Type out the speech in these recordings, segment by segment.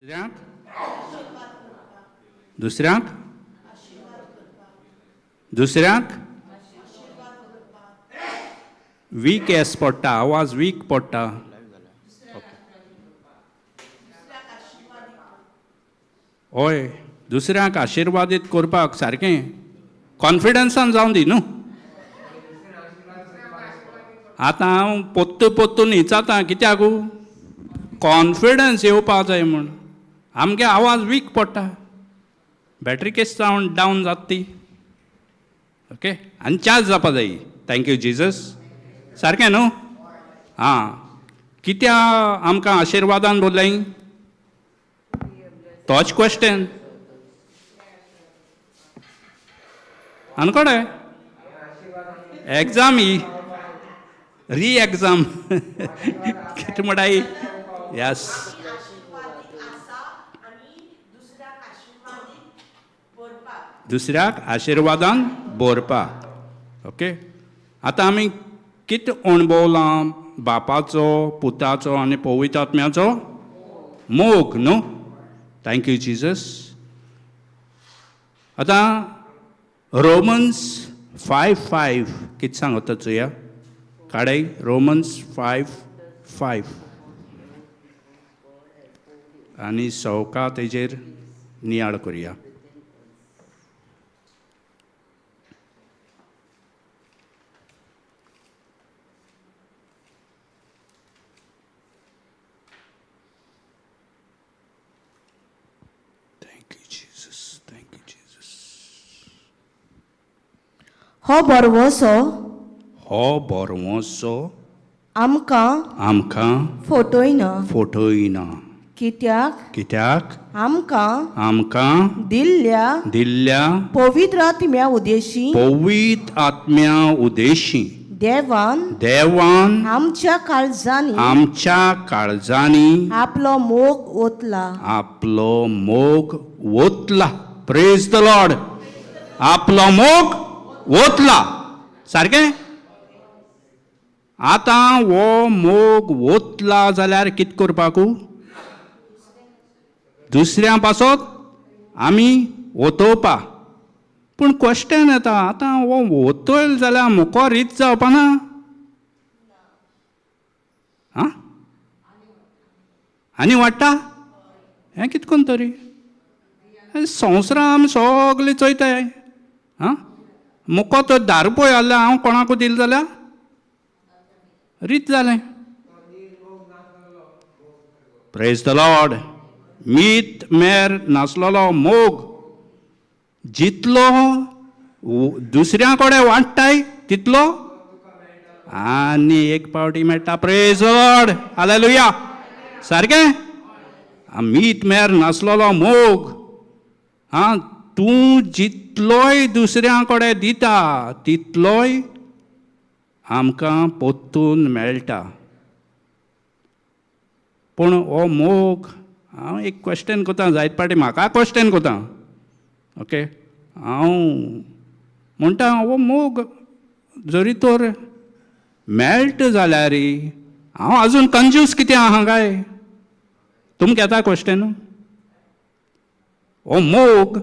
दुसऱ्यांक, दुसऱ्यांक, दुसऱ्यांक वीक एस पडटा, आवाज वीक पडटा. हय, दुसऱ्यांक आशिर्वादीत करपाक सारकें कॉन्फिडन्सान जावन दी न्हू. आतां हांव पोत्तू पोत्तून विचारता कित्याक कॉन्फिडन्स येवपा जाय म्हूण. आमगे आवाज वीक पडटा, बॅटरी केस जावन डावन जाता ती. ओके, आनी चार्ज जावपा जाय. Thank you Jesus. सारकें न्हू? आं, कित्या आमकां आशिर्वादान बोल्लाय तोच क्वेश्चन आनी कोडे एग्जाम ही री एग्जाम कितें म्हणटाय? येस, दुसऱ्याक आशिर्वादान भरपाक. ओके, आतां आमी कितें अणभवलां? बापाचो, पुताचो आनी पवित्र आत्म्याचो मोग न्हू. Thank you Jesus. आतां रोमन्स 5:5 कितें सांगता चोया, काडाय रोमन्स 5:5 आनी सवका तेजेर नियाळ करुया. Thank you Jesus, thank you Jesus. हो बरवसो हो बरवसो आमकां आमकां फटयना, फटयना, कित्याक कित्याक आमकां आमकां दिल्ल्या दिल्ल्या पवित्र आत्म्या उदेशी पवित्र आत्म्या उदेशी देवान देवान आमच्या काळजांनी आमच्या काळजांनी आपलो मोग ओतला. आपलो मोग ओतला. प्रेज the Lord. आपलो मोग ओतला. सारकें. आतां हो मोग ओतला जाल्यार कितें करपाकू? दुसऱ्यां पासत आमी ओतोवपा. पूण क्वेश्चन येता, आतां हो ओतयल जाल्यार मुको रीत जावपा ना? आं, आनी वाडटा हें कितें कोन्न तरी संवसारां आमी सगळे चोयताय. आं, मुको तर 10 रुपया जाल्यार हांव कोणाकू दिल जाल्यार रीत जालें. Praise the Lord. मीत मेर नासलेलो मोग जितलो दुसऱ्या कडेन वाडटाय तितलो आनी एक पावटी मेळटा. Praise the Lord, hallelujah. सारकें. मीत मेर नासलेलो मोग, आं, तूं जितलोय दुसऱ्या कडेन दिता तितलोय आमकां पोत्तून मेळटा. पूण हो मोग, हांव एक क्वेश्चन करता जायत पाटी, म्हाका क्वेश्चन करता. ओके, हांव म्हणटा हो मोग जरी तर मेळटा जाल्यार हांव आजून कंजूस कितें आहा काय? तुमकां येता क्वेश्चन? हो मोग,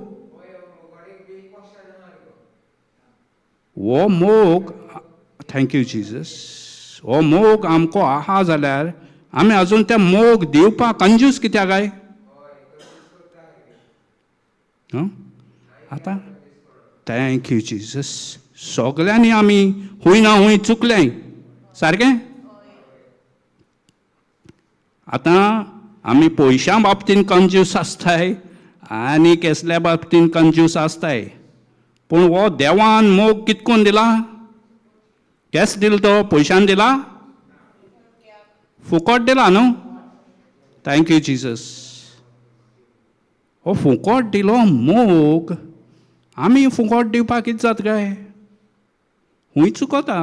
हो मोग, thank you Jesus, हो मोग आमकां आहा जाल्यार आमी आजून त्या मोग दिवपाक कंजूस कित्याक काय? आतां thank you Jesus. सगल्यांनी आमी हूंय ना हूंय चुकलें. सारकें. आतां आमी पयशां बाबतीन कंजूस आसताय आनी केसल्या बाबतीन कंजूस आसताय. पूण हो देवान मोग कितकोन दिला? केस दिलो तो? पयशान दिला? फुकट दिला न्हू. Thank you Jesus. हो फुकट दिलो मोग आमी फुकट दिवपाक कितें जाता काय? हूंय चुकता.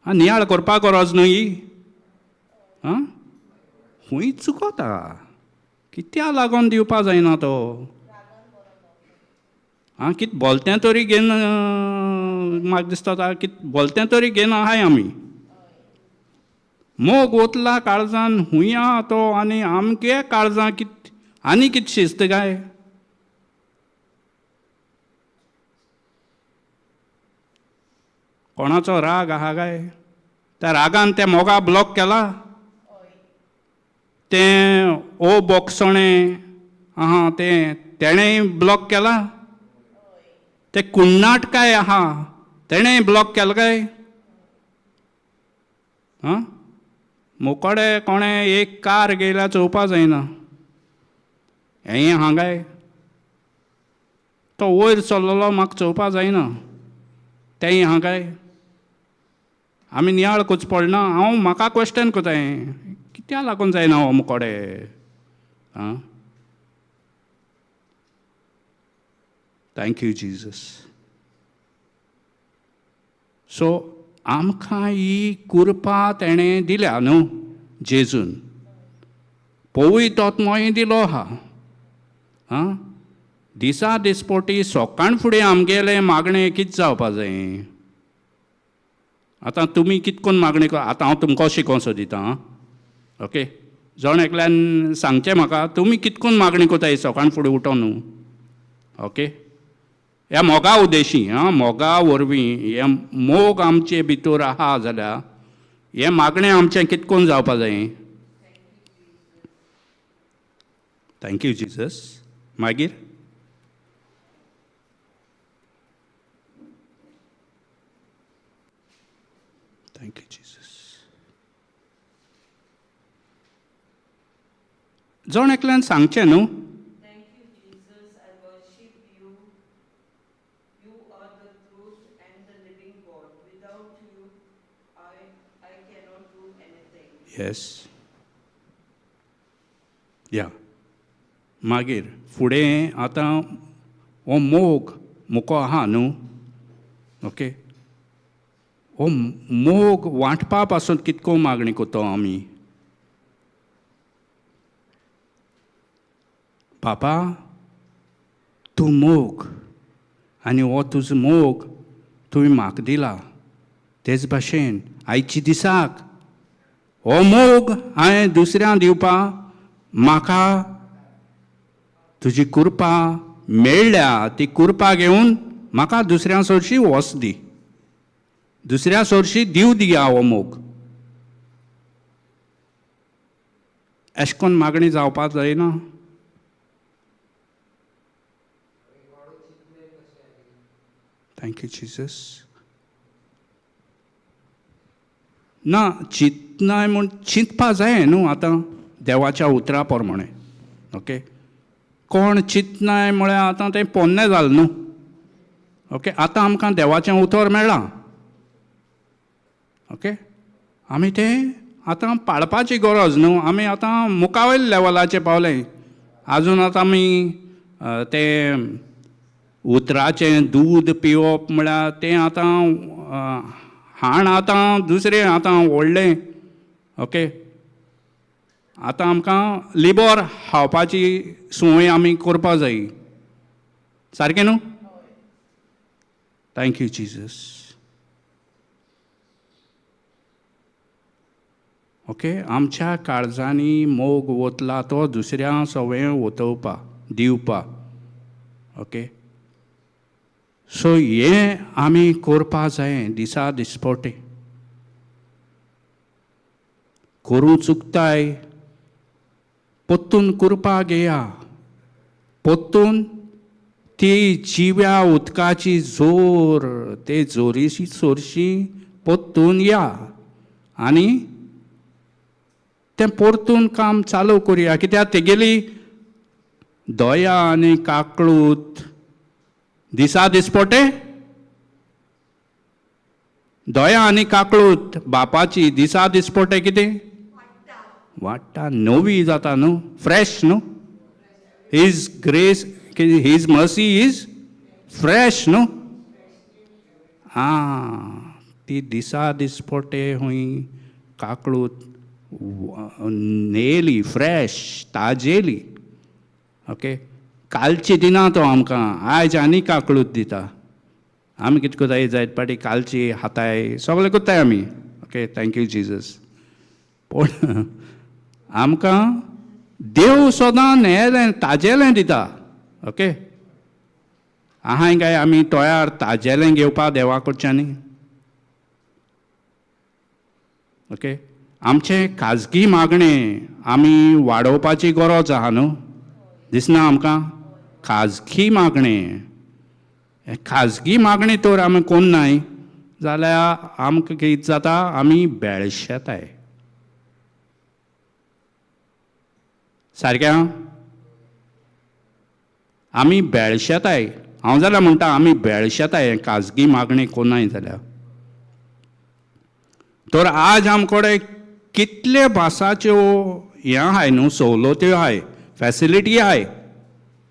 आं, नियाळ करपाक गरज न्हय. आं, हूंय चुकता. कित्या लागून दिवपा जायना तो? आं, कितें बोलतें तरी घेवन म्हाका दिसता कितें बोलतें तरी घेवन आहाय आमी. मोग ओतला काळजान हुंया तो आनी आमगे काळजां कित आनी कित शिस्त काय? कोणाचो राग आहा काय? त्या रागान त्या मोगा ब्लॉक केला? तें ओ बोगसणें आहा तें तेणेंय ब्लॉक केला? तें कुण्णाट काय आहा तेणेंय ब्लॉक केला काय? आं, मोकोडे कोणें एक कार घेयल्या चोवपा जायना, हेंय हांगाय तो वयर चल्लेलो म्हाका चोवपा जायना, तेंय हांगाय आमी नियाळ कोच पडना. हांव म्हाका क्वेश्चन कोताय कित्या लागून जायना हो मुकोडे? आं, thank you Jesus. सो आमकां ही कृपा तेणें दिल्या न्हू जेजून, पवित्र आत्मोय दिलो आहा. आं, दिसा दिसपोटी सकाळ फुडें आमगेलें मागणें कितें जावपा जाय? आतां तुमी कितें करून मागणें कर, आतां हांव तुमकां शिकोवंक सोदितां. आं, ओके, जण एकल्यान सांगचें म्हाका तुमी कितें करून मागणें करताय सकाळ फुडें उठोन न्हू? ओके, ह्या मोगा उद्देशी, आं, मोगा वरवीं हें मोग आमचे भितर आहा जाल्यार हें मागणें आमचें कितें करून जावपा जाय? Thank you Jesus. मागीर thank you Jesus. जण एकल्यान सांगचें न्हू? Thank you, Jesus. I worship you. You are the truth and the living God. Without you, I cannot do anything. Yes, या. मागीर फुडें आतां हो मोग मुको आहा न्हू, ओके, हो मोग वांटपा पासून कितको मागणी करता आमी? बाबा तूं मोग आनी हो तुजो मोग तुवें म्हाका दिला, तेच भाशेन आयच्या दिसाक हो मोग हांवें दुसऱ्यांक दिवपा म्हाका तुजी कृपा मेळ्ळ्या, ती कृपा घेवन म्हाका दुसऱ्यां सोरशी वच दी, दुसऱ्या सोरशी दिव दिया हो मोग. एशें कोन्न मागणी जावपाक जायना. Thank you Jesus. ना चिंतनाय म्हूण चिंतपा जाय न्हू आतां देवाच्या उतरा प्रमाणें. ओके, कोण चिंतनाय म्हळ्यार आतां तें पोन्नें जालें न्हू. ओके, आतां आमकां देवाचें उतर मेळ्ळां. ओके, आमी तें आतां पाळपाची गरज न्हू. आमी आतां मुखावयल्या लेवलाचेर पावले. आजून आतां आमी तें उतराचें दूद पिवप म्हळ्यार तें आतां हाण आतां दुसरें आतां व्हडलें. ओके, आतां आमकां लिबोर खावपाची संवय आमी करपा जाय, सारकें न्हू? Thank you Jesus. Okay, आमच्या काळजांनी मोग ओतला तो दुसऱ्या सवय ओतोवपा दिवपा. ओके, सो हें आमी करपा जाय दिसा दिसपोटे. करूं चुकताय पोत्तून करपा घेया, पोत्तून ती जिव्या उदकाची जोर ते जोरीशी सोरशी पोत्तून या आनी तें परतून काम चालू करुया. कित्याक तेगेली दया आनी काकळूत दिसा दिसपोटे, दया आनी काकळूत बापाची दिसा दिसपोटे कितें वाडटा, नवी जाता न्हू, फ्रेश न्हू. His grace, his mercy is fresh न्हू. आं, ती दिसा दिसपोटे हुंय काकळूत नेली, फ्रेश, ताजेली. ओके, कालची दिना तो आमकां, आयज आनी काकळूत दिता. आमी कितें करताय जायत पाटी कालची हाताय सगळें करताय आमी. Okay, thank you Jesus. पूण आमकां देव सदां नेलें ताजेलें दिता. ओके, आहाय काय आमी तयार ताजेलें घेवपा देवा कडच्यानी? ओके, आमचें खाजगी मागणें आमी वाडोवपाची गरज आहा न्हू? दिसना आमकां खाजगी मागणें? हें खाजगी मागणें तर आमी कोन्नाय जाल्यार आमकां कितें जाता, आमी बेळशेताय. सारकें, आमी बेळशेताय. हांव जाल्यार म्हणटा आमी बेळशेताय हें खाजगी मागणें कोन्नाय जाल्यार. तर आज आमकडे कितले भासाच्यो हें आहाय न्हू, सवलत्यो आहाय, फॅसिलिटी आहाय.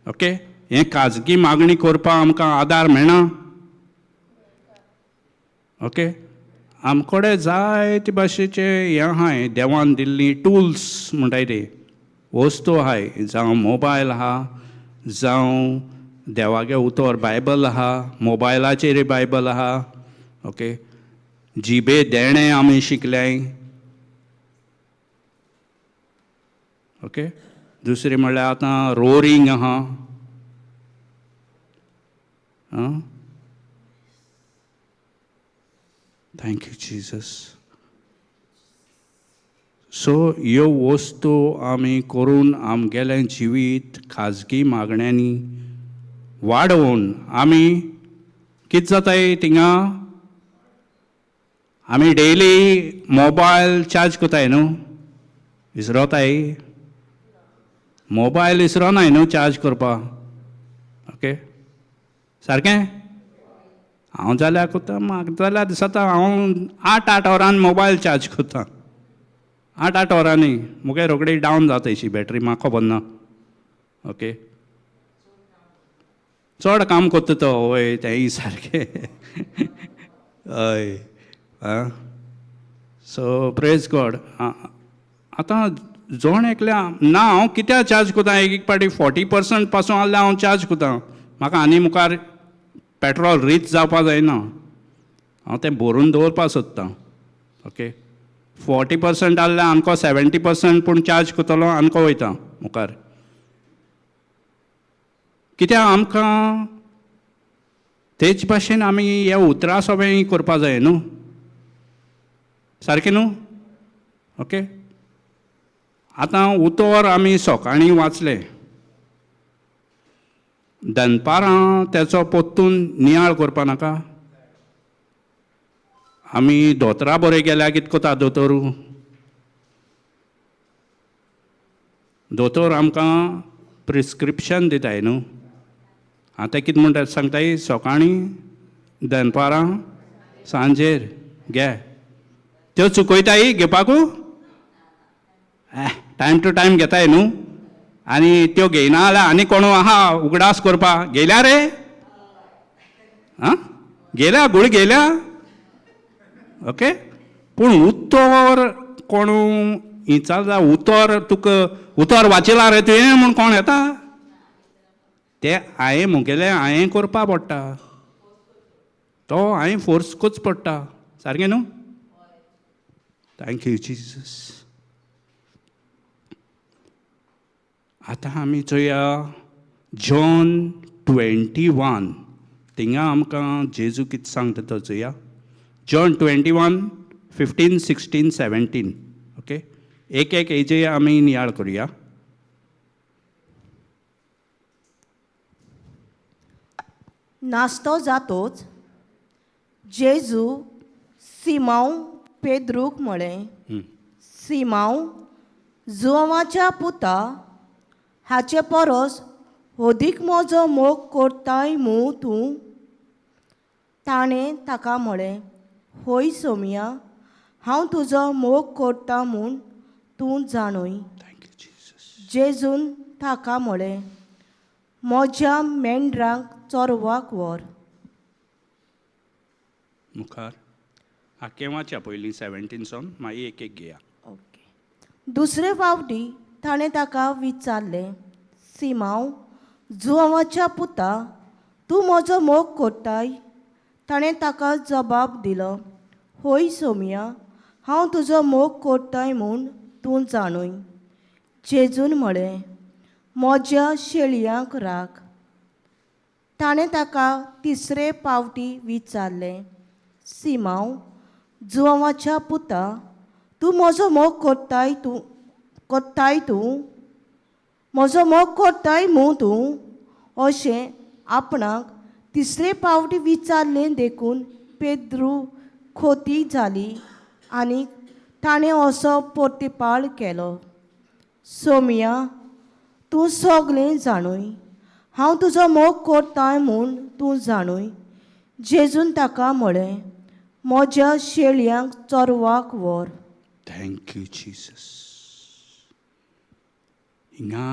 ओके, हें खाजगी मागणी करपाक आमकां आदार मेळना. ओके, आमकडे जायते भाशेचे हें आहाय, देवान दिल्ली टुल्स म्हणटाय ते वस्तू आहाय, जावं मोबायल आहा, जावं देवागे उतर बायबल आहा, मोबायलाचेर बायबल आहा. ओके, जिबे देणें आमी शिकल्याय. ओके, दुसरें म्हणल्यार आतां रोरींग आहा. आं, thank you Jesus. सो ह्यो वस्तू आमी करून आमगेलें जिवीत खाजगी मागण्यांनी वाडोवन आमी कितें जाताय थिंगा, आमी डेली मोबायल चार्ज कोताय न्हू, विसरोताय मोबायल, विसरोनाय न्हू चार्ज करपाक. ओके, सारकें हांव जाल्यार कोत्ता, म्हाका जाल्यार दिसता हांव 8-8 वरान मोबायल चार्ज करता, 8-8 वरांनी मुगे रोखडी डावन जाता अशी बॅटरी, म्हाका खबर ना. ओके, चड काम करता तो, वय तेंय सारकें. हय, आं, सो प्रेज गॉड. आतां जण एकल्या ना हांव कित्याक चार्ज करता, एक एक पाटी 40% पासून आहल्यार हांव चार्ज करता. म्हाका आनी मुखार पेट्रोल रीच जावपा जायना, हांव तें भरून दवरपाक सोदतां. ओके, 40% आहल्यार आमकां 70% पूण चार्ज करतलो, आमकां वयता मुखार. कित्याक आमकां तेच भाशेन आमी ह्या उतरां सोबें करपा जाय न्हू, सारकें न्हू? ओके, आतां उतर आमी सकाळीं वाचलें, दनपारां तेचो परतून नियाळ करपा नाका? आमी दोतोरा बरें गेल्यार कितें करता दोतोर? दोतोर आमकां प्रिस्क्रिप्शन दिताय न्हू. आतां कितें म्हणटा सांगताय, सकाळीं दनपारां सांजेर घे, त्यो चुकयताय घेवपाकू, टायम टू टायम घेताय न्हू. आनी त्यो घेयना जाल्यार आनी कोण आहा उगडास करपा, गेल्या रे, आं गेल्या, गुळी गेल्या. ओके, पूण उतर कोण विचारता, उतर तुका उतर वाचिलां रे तुवें म्हूण कोण येता, तें हांवें मुगेलें हांवें करपा पडटा, तो हांवें फोर्स करचो पडटा. सारकें न्हू? Thank you Jesus. आतां आमी चोया जॉन 21, थिंगा आमकां जेजू कितें सांगता तो चोया. John 21 15 16 17. Okay, एक एक हेजे आमी नियाळ करुया. नाश्तो जातोच जेजू सिमांव पेद्रूक म्हळें, सिमांव जुवाच्या पुता, हाचे परस अदीक म्हजो मोग करताय मू तूं? ताणें ताका म्हळें, हय सोमया, हांव तुजो मोग करता म्हूण तूं जाणूय. Thank you Jesus. जेजून ताका म्हळें, म्हज्या मेंढरांक चोरवाक व्हर. मुखार आकेवाच्या पयलीं 17 सावन मागीर एक एक घेया. ओके. दुसरे फावटी ताणें ताका विचारलें, सिमांव जुवाच्या पुता, तूं म्हजो मोग करताय? ताणें ताका जबाब दिलो, हय सोमया, हांव तुजो मोग कोत्ताय म्हूण तूं जाणूय. जेजून म्हळें, म्हज्या शेळयांक राख. ताणें ताका तिसरे पावटी विचारलें, सिमांव, जुवाच्या पुता, तूं म्हजो मोग कोत्ताय तूं कोत्ताय तूं म्हजो मोग कोत्ताय मू तूं? अशें आपणाक तिसरे पावटी विचारलें देखून पेद्रू खोती जाली आनी ताणें असो पोर्तिपाळ केलो, सोमिया, तूं सगळें जाणूय, हांव तुजो मोग कोत्ताय म्हूण तूं जाणूय. जेजून ताका म्हळें, म्हज्या शेळयांक चोरवाक व्हर. Thank you Jesus. हिंगा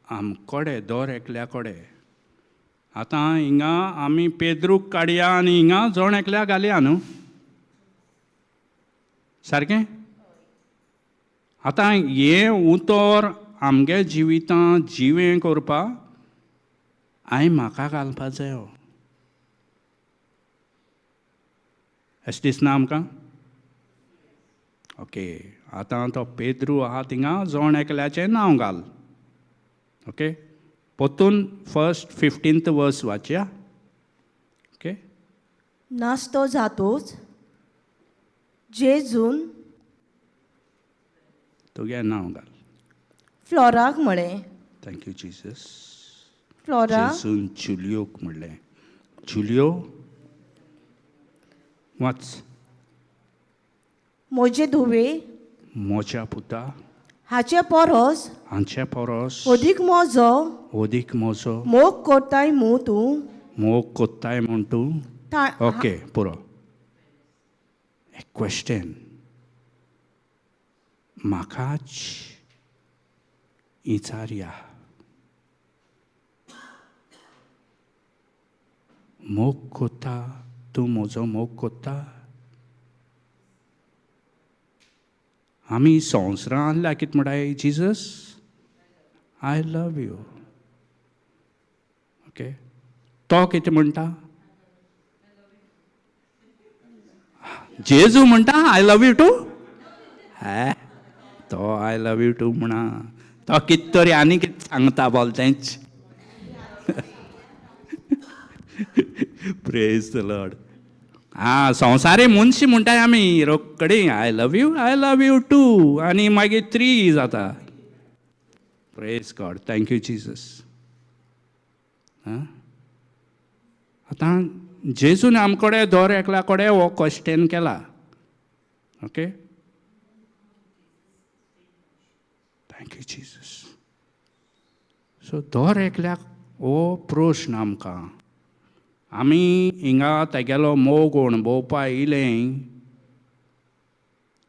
आमकोडे दर एकल्या कोडे आतां हिंगा आमी पेद्रूक काडया आनी हिंगा जण एकल्या घालया न्हू सारकें. आतां हें उतर आमगे जिवितां जिवें करपाक हांवें म्हाका घालपा जायो अशें दिसना आमकां? ओके, आतां तो पेद्रू आहा थिंगा जण एकल्याचें नांव घाल. ओके, परतून फर्स्ट 15th वर्स वाचया. ओके. नास्तो जातोच जेजून तुगे नांव घाल. फ्लॉराक म्हळें. Thank you Jesus. Flora, जेजून जुलियोक म्हणलें, जुलियो वाच. म्हजे धुवे, म्हज्या पुता, हाचे परस हांचे परस अदीक म्हजो अदीक म्हजो मोग कोत्ताय मू तूं? मोग कोत्ताय म्हूण तूं? ओके, पुरो. एक क्वेश्चन म्हाकाच विचारया, मोग कोत्ता तूं म्हजो मोग कोत्ता? आमी संवसारां आहल्या कितें म्हणटाय, Jesus I love you. Okay, तो कितें म्हणटा? जेजू म्हणटा I love you to. हे तो I love you to म्हणा, तो कितें तरी आनी कितें सांगता बोल तेंच. Praise the Lord. आं, संवसारी मनशी म्हणटाय आमी रोखडी I love you, I love you too, आनी मागीर थ्री जाता. Praise God. Thank you Jesus. आं, आतां जेजून आमकडे दर एकल्या कडेन हो क्वेश्चन केला. Okay, thank you Jesus. So दर एकल्याक हो प्रश्न आमकां, आमी हिंगा तेगेलो मोग अणभवपा येयलें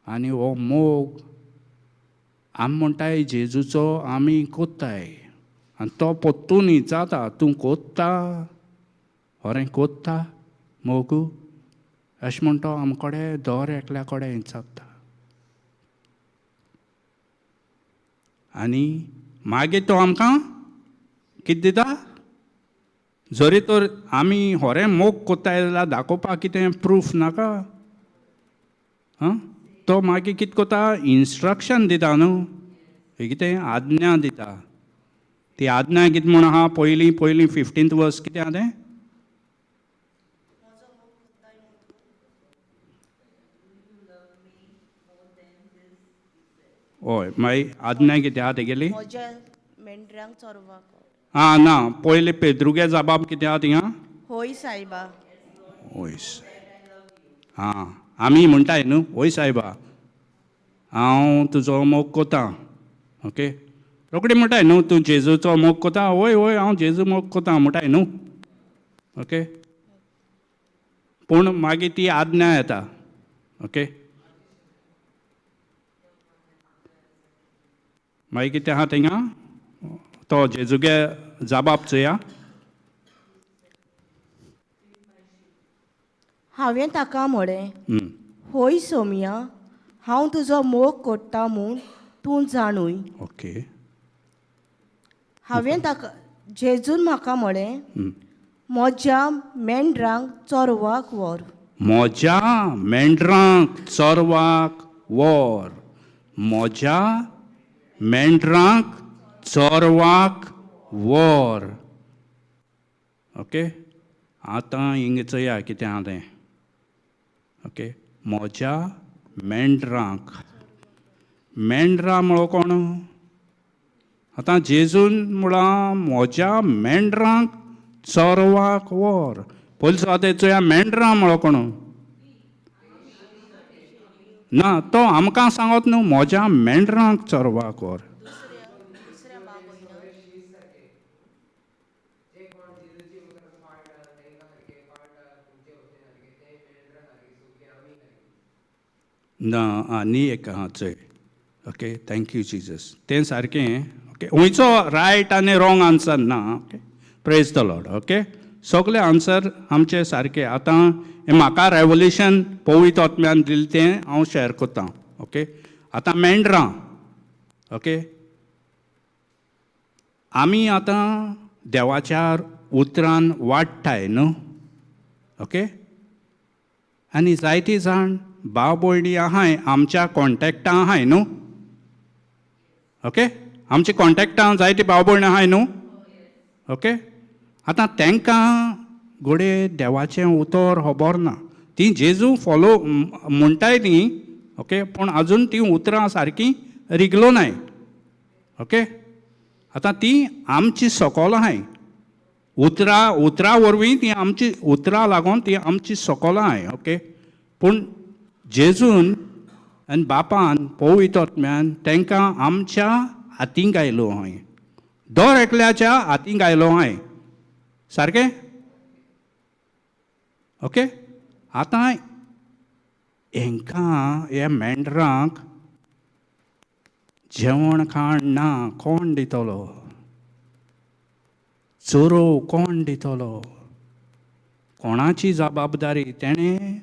आनी हो मोग आमी म्हणटाय जेजूचो आमी कोत्ताय, आनी तो पोत्तून विचारता, तूं कोत्ता खरें कोत्ता मोग? अशें म्हण तो आमकडे दर एकल्या कडेन विचारता. आनी मागीर तो आमकां कितें दिता? जरी तर आमी खरें मोग कोत्ताय जाल्यार दाखोवपाक कितें प्रूफ नाका? आं, तो मागीर कितें कोता? इन्स्ट्रक्शन दिता न्हू, हें कितें आज्ञा दिता. ती आज्ञा कितें म्हूण आहा? पयलीं पयलीं 15th वर्स कितें आहा तें? हय, मागीर आज्ञा कितें आहा तेगेली? म्हज्या मेंढरांक चोरवाक. आं ना, पयलीं पेद्रुगे जबाब कितें आहा थिंगा? होय सायबा. वय आं, आमी म्हणटाय न्हू, वय सायबा हांव तुजो मोग कोता. ओके, रोखडी म्हणटाय न्हू तूं जेजूचो मोग कोता? वय वय हांव जेजू मोग कोता म्हणटाय न्हू. ओके, पूण मागीर ती आज्ञा येता. ओके, मागीर कितें आहा थिंगा? तो जेजूगे जबाब चोया. हांवें ताका म्हळें, होय सोमिया, हांव तुजो मोग कोत्ता म्हूण तूं जाणूय. ओके. हांवें ताका, जेजून म्हाका म्हळें, म्हज्या मेंढरांक चोरवाक व्हर. म्हज्या मेंढरांक चरवाक व्हर, म्हज्या मेंढरांक चरवाक व्हर. ओके, आतां हिंगा चोया कितें आहा तें. ओके, म्हज्या मेंढरांक, मेंढरां म्हणो कोण? आतां जेजून म्हळां म्हज्या मेंढरांक चरवाक व्हर. पयलीं सुवातेर चोया मेंढरां म्हणो कोण? ना, तो आमकां सांगत न्हू म्हज्या मेंढरांक चरवाक व्हर. ना, आनी एक आहा चोय. Okay, thank you Jesus. तें सारकें. ओके, खंयचो रायट आनी रोंग आन्सर ना. Okay, praise the Lord. Okay, सगळे आन्सर आमचे सारके. आतां हें म्हाका रेवल्युशन पवित्र आत्म्यान दिलें तें हांव शेअर करतां. ओके, आतां मेंढरां. ओके, आमी आतां देवाच्या उतरान वाडटाय न्हू. ओके, आनी जायती जाण भाव भयणी आहाय आमच्या कॉन्टेक्टां आहाय न्हू. ओके, आमच्या कॉन्टेक्टां जायती भाव भयणी आहाय न्हू. ओके, आतां तांकां घडये देवाचें उतर खबर ना, तीं जेजू फॉलो म्हणटाय ती. ओके, पूण आजून तीं उतरां सारकीं रिगलो नाय. ओके, आतां तीं आमची सकल आहाय, उतरां उतरां वरवीं ती आमची उतरां लागून ती आमची सकल आहाय. ओके, पूण जेजून आनी बापान पवित्र आत्म्यान तांकां आमच्या हातींक आयलो आहाय, दर एकल्याच्या हातींक आयलो आहाय. सारकें? ओके, आतां हेंकां ह्या मेंढरांक जेवण खाण ना, कोण दितलो? चोरोव कोण दितलो? कोणाची जबाबदारी? तेणें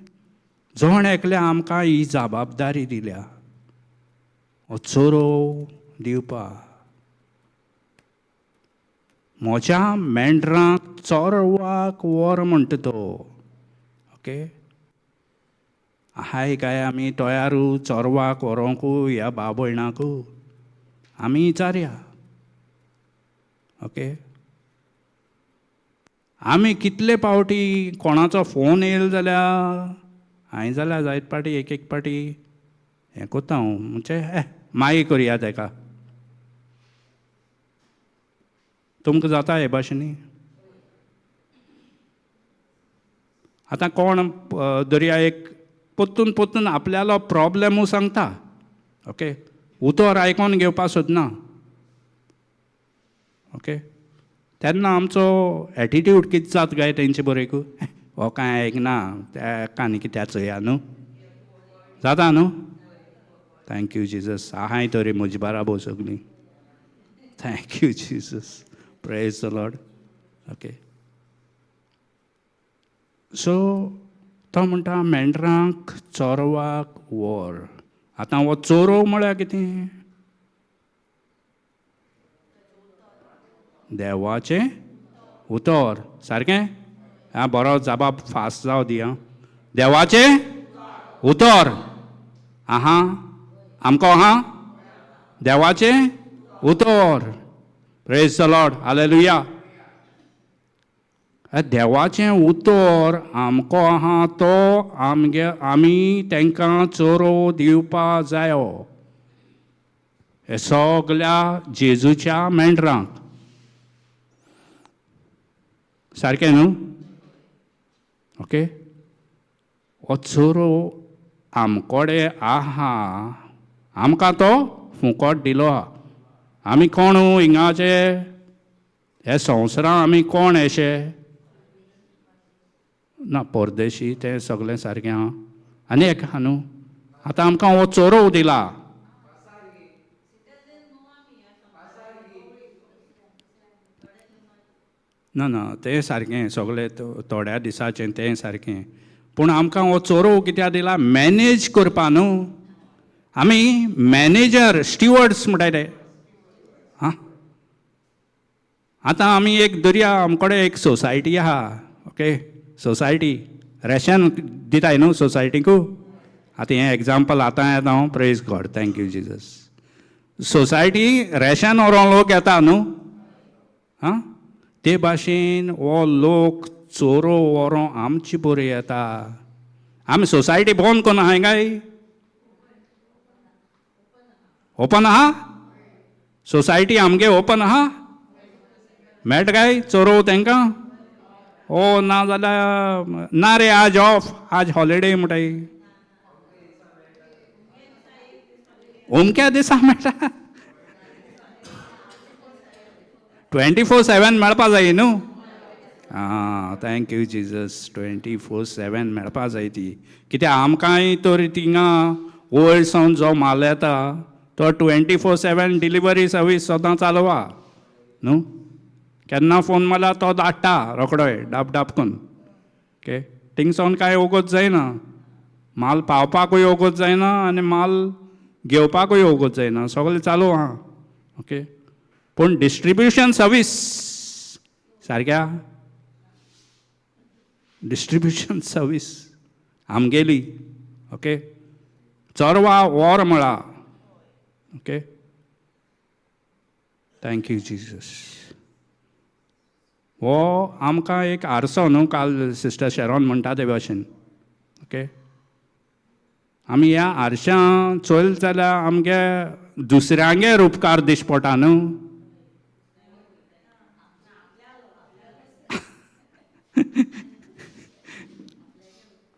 जण एकल्या आमकां ही जबाबदारी दिल्या, हो चोरोव दिवपा. म्हज्या मेंढरांक चोरवाक व्हर म्हणटा तो. ओके, आहाय काय आमी तयारू चोरवाक व्हरोंकू ह्या भाव भयणाकू? आमी विचारया. ओके, आमी कितले पावटी कोणाचो फोन येयलो जाल्यार हांवें जाल्यार जायत पाटी एक एक पाटी हें कोत्ता हांव, म्हणजे मागीर करया तेका. तुमकां जाता हे भाशेन? आतां कोण दर्या एक पोत्तून पोत्तून आपल्यालो प्रोब्लेमू सांगता. ओके, उतर आयकोन घेवपाक सोदना. ओके, तेन्ना आमचो एटिट्यूड कितें जाता काय तेंचे बरेकू? हो कांय आयकना, तेका आनी कित्याक चोया न्हू, जाता न्हू? Thank you Jesus. आहाय तरी म्हजी बाराबो सगळीं. Thank you Jesus, praise the Lord. Okay, so तो म्हणटा मेंढरांक चोरवाक व्हर. आतां हो चोरोव म्हळ्यार कितें? देवाचें उतर. सारकें? आं, बरो जाबाब फास्ट जावं दी. आं, देवाचें उतर आहा आमकां आहा देवाचें उतर. Praise the Lord, hallelujah. देवाचें उतर आमकां आहा तो आमगे आमी तांकां चोरो दिवपा जायो हे सगल्या जेजूच्या मेंढरांक. सारकें न्हू? ओके, हो चोरो आमकोडे आहा, आमकां तो फुकट दिलो आहा. आमी कोण हिंगाचे हे संवसारां आमी कोण अशे ना, परदेशी तें सगळें सारकें आहा. आनी एक आहा न्हू, आतां आमकां हो चोरोव दिला. ना ना, तें सारकें सगळें थोड्या दिसाचें तें सारकें, पूण आमकां हो चोरोव कित्याक दिला? मॅनेज करपा न्हू. आमी मॅनेजर स्टिवर्ड्स म्हणटाय ते. आं, आतां आमी एक दर्या आमकडे एक सोसायटी आहा. ओके, सोसायटी रेशन दिताय न्हू सोसायटीकू. आतां हें एग्जाम्पल आतां येता हांव. Praise God, thank you Jesus. Society ration व्हरोंक लोक येता न्हू. आं, ते भाशेन हो लोक चोरो व्हरों आमची बरी येता. आमी सोसायटी बंद करून आहाय काय? ओपन आहा सोसायटी आमगे? ओपन आहा? मेळटा काय चोरोव तांकां? ओ ना जाल्यार ना रे, आज ऑफ, आज हॉलिडे म्हणटाय. अमक्या दिसा मेळटा? 24/7 मेळपा जाय न्हू. आं, thank you Jesus. 24/7 मेळपा जाय ती, कित्याक आमकांय तर थिंगा वयर सावन जो म्हाल येता तो 24/7 डिलिव्हरी सर्वीस सदां चालू आहा न्हू. केन्ना फोन मारल्यार तो धाडटा रोकडोय डाब डाब करून. ओके, थिंग सावन कांय वगत जायना, माल पावपाकूय वगत जायना आनी माल घेवपाकूय वगत जायना, सगळें चालू आहा. ओके, पूण डिस्ट्रिब्युशन सर्वीस सारक्या डिस्ट्रिब्युशन सर्वीस आमगेली. ओके, चोरवा वोर म्हळा. Okay, thank you Jesus. हो आमकां एक आरसो न्हू, काल सिस्टर शेरोन म्हणटा ते भाशेन. ओके, आमी ह्या आरशां चोयले जाल्यार आमगे दुसऱ्यांगे उपकार दिश्टी पडटा न्हू.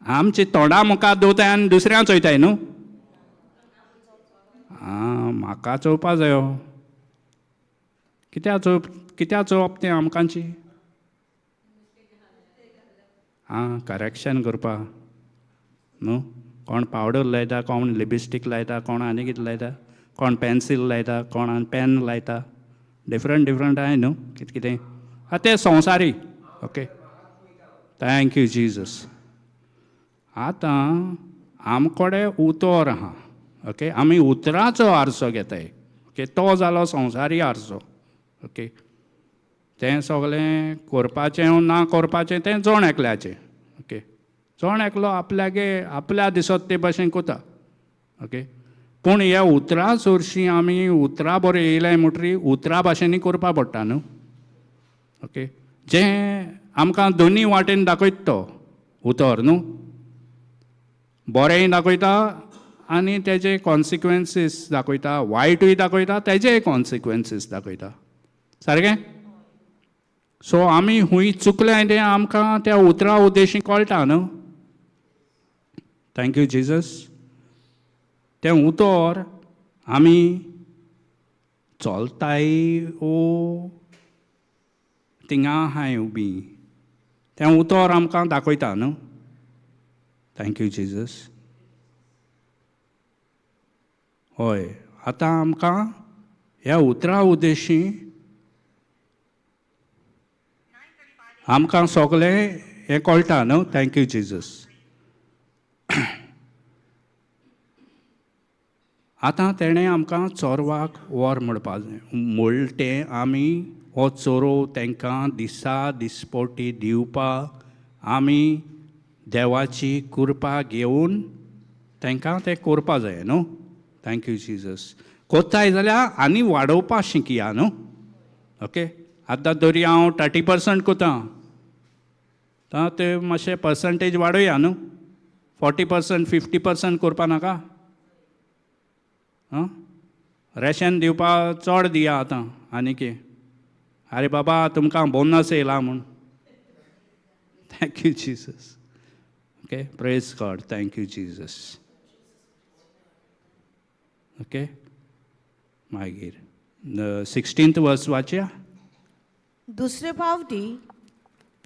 आमची तोंडा मुखार दवरताय आनी दुसऱ्यां चोयताय न्हू. आं, म्हाका चोवपा जायो. कित्याक चोवप, कित्याक चोवप तें आमकांची? आं, करेक्शन करपा न्हू. कोण पावडर लायता, कोण लिपस्टीक लायता, कोण आनी कितें लायता, कोण पेन्सील लायता, कोण आनी पेन लायता. डिफरंट डिफरंट आहाय न्हू कितें कितें आं तें संवसारी. Okay, thank you Jesus. आतां आमकोडे उतोर आहा. ओके, आमी उतराचो आरसो घेताय. ओके, तो जालो संवसारी आरसो. ओके, तें सगळें करपाचें ना करपाचें तें जण एकल्याचें. ओके, जण एकलो आपल्यागे आपल्या दिसत ते भाशेन कोता. ओके, पूण ह्या उतरां सोरशीं आमी उतरां बरें येयलें म्हणटरी उतरां भाशेनूय करपा पडटा न्हू. ओके, जें आमकां दोनी वाटेन दाखयता तो उतर न्हू, बरेंय दाखयता आनी तेजे कॉन्सिक्वन्सीस दाखयता, वायटूय दाखयता, तेजेय कॉन्सिक्वन्सीस दाखयता सारकें. सो आमी हुंय चुकलें तें आमकां त्या उतरां उद्देशी कळटा न्हू. Thank you Jesus. तें उतर आमी चलताय ओ थिंगा आहाय उबी, तें उतर आमकां दाखयता न्हू. Thank you Jesus. हय, आतां आमकां ह्या उतरां उद्देशी आमकां सगळें हें कळटा न्हू. Thank you Jesus. आतां तेणें आमकां चोरवाक वर म्हणपा जाय म्हणलें तें आमी हो चोरो तांकां दिसा दिसपोटी दिवपाक आमी देवाची कृपा घेवन तांकां तें करपा जाय न्हू. Thank you Jesus. कोत्ताय जाल्यार आनी वाडोवपा शिकया न्हू. ओके, आतां तरी हांव 30% कोता, आतां ते मातशें पर्संटेज वाडोवया न्हू. 40% 50% करपा नाका. आं, रेशन दिवपा चड दिया आतां आनी कितें. आरे बाबा, तुमकां बोनस येयला म्हूण. Thank you Jesus. Okay, praise God, thank you Jesus. Okay, मागीर 16th वर्स वाचया. दुसरे फावटी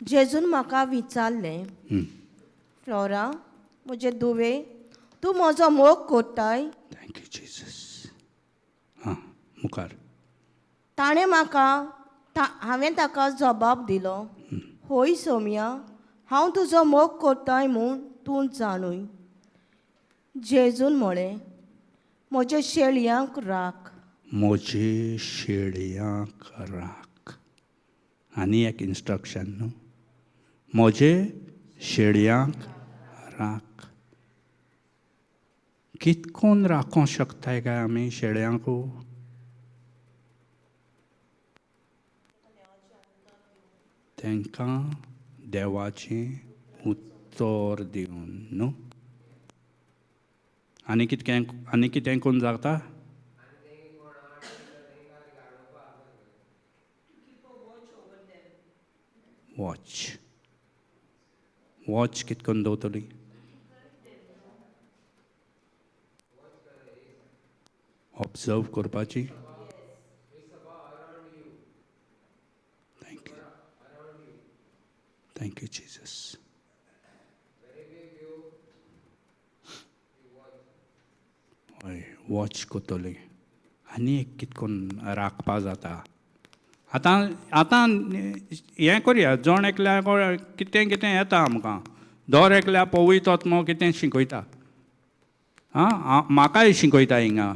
जेजून म्हाका विचारलें, फ्लोरा म्हजे दुवे, तूं म्हजो मोग कोत्ताय? Thank you Jesus. हां, मुखार. ताणें म्हाका हांवें ताका जबाब दिलो, होय सोम्या, हांव तुजो मोग कोत्ताय म्हूण तूं जाणूय. जेजून म्हळें, म्हज्या शेळयांक राख. म्हजे शेळयांक राख. आनी एक इन्स्ट्रक्शन न्हू, म्हजे शेळयांक राख. कितकोन राखोंक शकताय काय आमी शेळ्यांकू? तांकां देवाचें उतर दिवन न्हू. आनी कितकें आनी कितें कोण जाता? वॉच. वॉच कितकोन दवरतली? ऑब्जर्व करपाची. Thank you, thank you Jesus. हय, वॉच करतली. आनी एक कितकोन राखपा जाता. आतां आतां हें करया, जण एकल्याक कितें कितें येता आमकां, दर एकल्या पवित्र आत्मो कितें शिकयता. आं, म्हाकाय शिकयता हिंगा.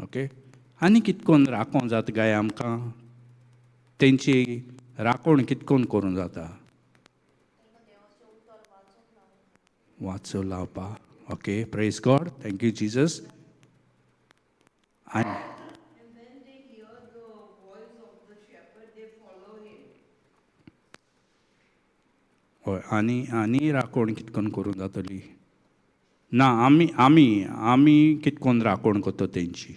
ओके, आनी कितकोन राखों जाता काय आमकां? तेंची राखण कितकोन करूंक जाता? वाचो लावपा. Okay, praise God, thank you Jesus. आनी And when they hear the voice of the shepherd, they follow him. हय, आनी आनी राखण कितकोन करूंक जातली? ना, आमी आमी आमी कितकोन राखण करता तेंची?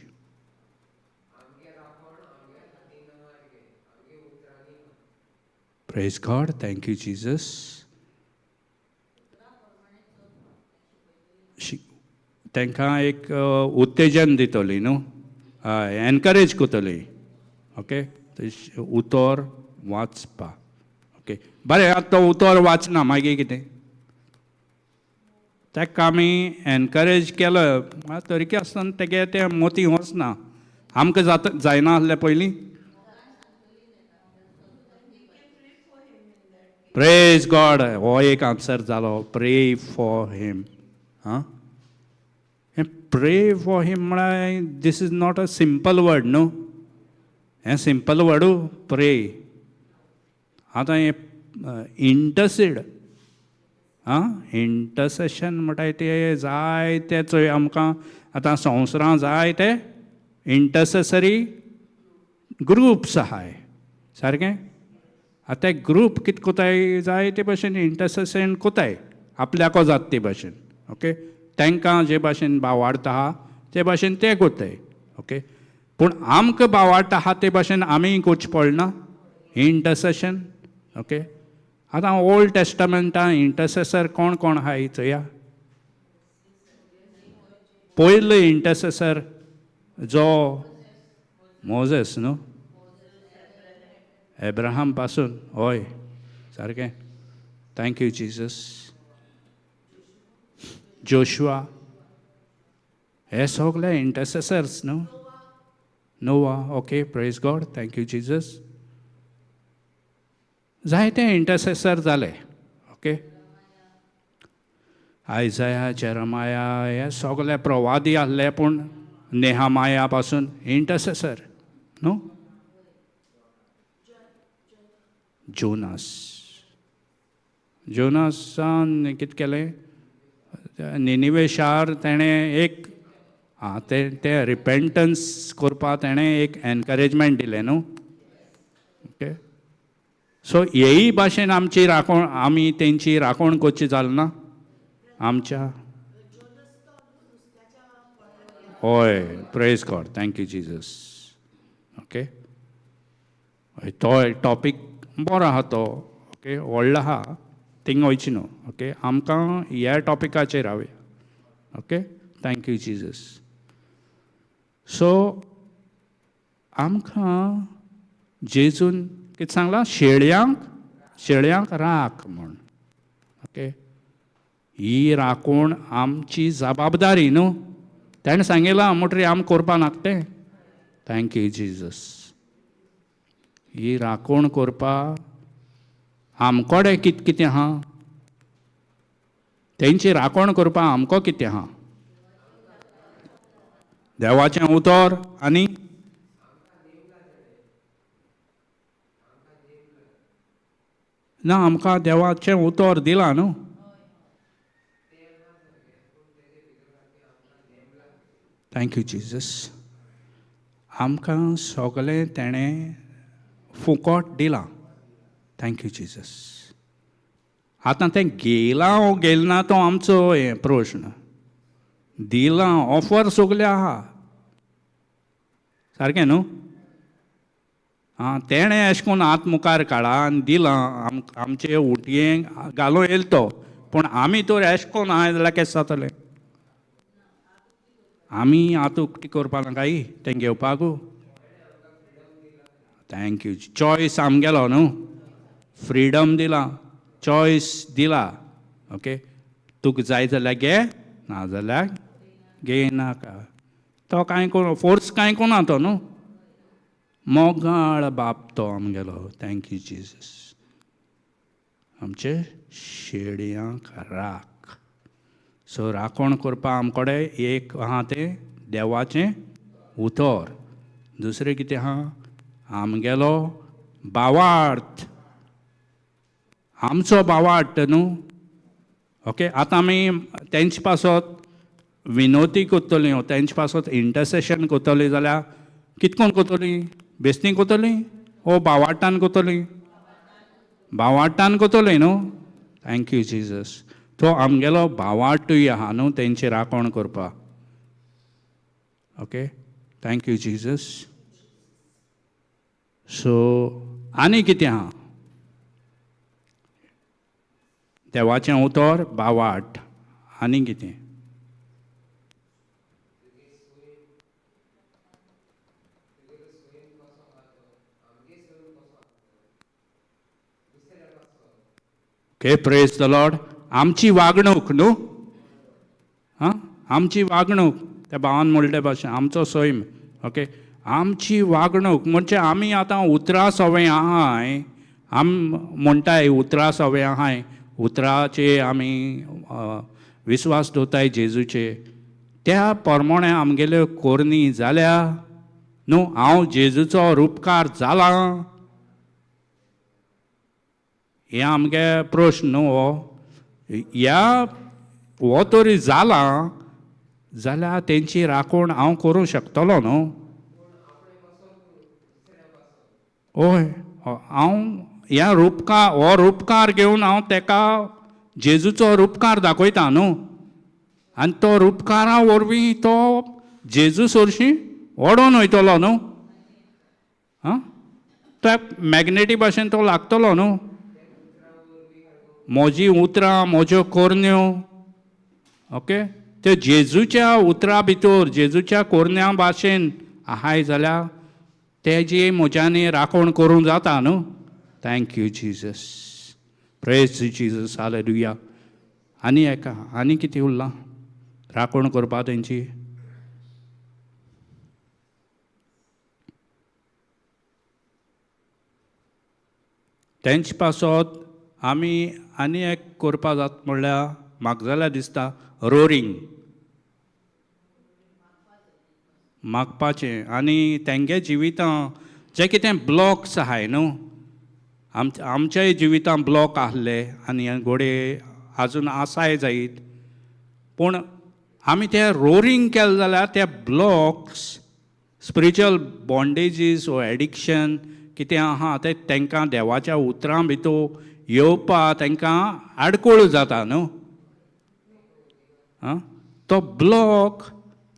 Praise God, thank you Jesus. तांकां एक उत्तेजन दितली न्हू, हय, एनकरेज करतली. ओके, उतर वाचपा. ओके, बरें, आतां तो उतर वाचना मागीर कितें? ताका आमी एनकरेज केलो तरीकय आसतना तेगे तें मोती वचना. आमकां जाता जायना आसलें पयलीं. प्रेज गॉड, हो एक आन्सर जालो. Pray for him. आं, हें प्रे फॉर हिम म्हळ्यार this is not a simple word न्हू. हें सिंपल वर्डू प्रे. आतां हें इंटरसीड, आं, इंटरसेशन म्हणटाय ते जायते चोय आमकां आतां संवसारां जायते इंटरसेसरी ग्रुप्स आहाय सारकें. आतां ते ग्रूप कितें कोताय जाय ते भाशेन इंटरसेशन कोताय आपल्याको जाता ते भाशेन. ओके, तांकां जे भाशेन बावाडटा आहा ते भाशेन ते कोताय. ओके, पूण आमकां बावाडटा आहा ते भाशेन आमी करचें पडना इंटरसेशन. ओके, आतां ओल्ड टेस्टमेंटान इंटरसेसर कोण कोण आहाय चोया. पयलो इंटरसेसर जो मोजेस न्हू, एब्राहम पासून. हय, सारकें. Thank you Jesus. Joshua, हे सगळे इंटरसेसर्स न्हू. Noah, okay, praise God, thank you Jesus. जायते इंटरसेसर जाले. ओके, आयजाया, जेरमाया, हे सगळे प्रवादी आहले, पूण नेहामाया पासून इंटरसेसर न्हू. जोनास, जोनासान कितें केलें? निनिवे शार तेणें एक आं तें तें रिपेंटन्स करपाक तेणें एक एनकरेजमेंट दिलें न्हू. ओके, सो हेय भाशेन आमची राखण, आमी तेंची राखण करची जाल ना आमच्या. हय, praise God, thank you Jesus. Okay, हय, तो टॉपीक बरो आहा तो. ओके, व्हडलो आहा, थिंग वयची न्हू. ओके, आमकां ह्या टॉपिकाचेर रावया. Okay, thank you Jesus. So आमकां जेजून कितें सांगलां? शेळयांक, शेळयांक राख म्हूण. ओके, ही राखण आमची जबाबदारी न्हू. तेणें सांगिलां म्हणटरी आम करपा नाका तें. Thank you Jesus. ही राखण करपा आमकोडे कितें कितें आहा, तेंची राखण करपा आमको कितें आहा? देवाचें उतर आनी ना आमकां देवाचें उतर दिलां न्हू. Thank you Jesus. आमकां सगळें तेणें फुकट दिलां. Thank you Jesus. आतां तें गेलां वो गेल ना तो आमचो हें प्रश्न. दिलां ऑफर सगलें आहा सारकें न्हू. आं तेणें अशें करून हात मुखार काडा आनी दिलां आमचे उटयेंक घालूं येयलो तो, पूण आमी तर अशें करून आहाय जाल्यार केशें जातलें? आमी आतां उक्ती करपा नाकाय तें घेवपाकू. Thank you. चॉयस आमगेलो न्हू, फ्रिडम दिला, चॉयस दिला. ओके, तुका जाय जाल्यार घे, ना जाल्यार घे नाका. तो कांय कोण फोर्स कांय कोणा तो न्हू, मोगाळ बाप तो आमगेलो. Thank you Jesus. आमचे शेडयांक राख. सो राखण करपा आमकडे एक आहा तें देवाचें उतर, दुसरें कितें आहा आमगेलो भावार्थ, आमचो भावार्थ न्हू. ओके, आतां आमी तेंचे पासत विनोती करतलीं, तेंचे पासत इंटरसेशन करतलीं जाल्यार कितें करून करतलीं? बेसनी करतलीं ओ भावार्तान करतलीं? भावार्तान करतलीं न्हू. Thank you Jesus. तो आमगेलो भावार्तूय आहा न्हू तेंची राखण करपाक. Okay, thank you Jesus. So आनी कितें आहा? देवाचें उतर, भावार्थ, आनी कितें? Okay, praise the Lord. आमची वागणूक न्हू, हां, आमची वागणूक त्या भावान म्हणले भाशेन आमचो सैम. ओके, आमची वागणूक म्हणजे आमी आतां उतरां सवंय आहाय, आम म्हणटाय उतरां सवंय आहाय, उतराचे आमी विस्वास दवरताय जेजूचे, त्या प्रमाणे आमगेल्यो कोरणी जाल्या न्हू. हांव जेजूचो रुपकार जाला, हें आमगे प्रश्न न्हू. हो ह्या हो तरी जाला जाल्यार तेंची राखण हांव करूंक शकतलो न्हू. हय, हांव ह्या रुपकार, हो रुपकार घेवन हांव तेका जेजूचो रुपकार दाखयता न्हू, आनी तो रुपकारा वरवीं तो जेजू सरशीं ओडोन वयतलो न्हू. आं, त्या मॅग्नेटी भाशेन तो लागतलो न्हू. म्हजी उतरां, म्हज्यो कोरण्यो, ओके, त्यो जेजूच्या उतरां भितर, जेजूच्या कोरण्या भाशेन आहाय जाल्यार तेजी म्हज्यांनी राखण करूंक जाता न्हू. Thank you Jesus. Praise Jesus. Hallelujah. आनी एका आनी कितें उरलां राखण करपा तेंची? तेंचे पासत आमी आनी एक करपा जाता म्हणल्यार म्हाका जाल्यार दिसता रोरींग मागपाचें. आनी तेंगे जिवितां जे कितें ब्लॉक्स आहाय न्हू, आमच्याय जिवितां ब्लॉक आहले आनी घोडे आजून आसाय जायत, पूण आमी ते रोरींग केलें जाल्यार ते ब्लॉक्स, स्पिरिच्युअल बॉन्डेजीस वो एडिक्शन कितें आहा तें तांकां देवाच्या उतरां भितर येवपा तांकां आडखळ जाता न्हू. आं, तो ब्लॉक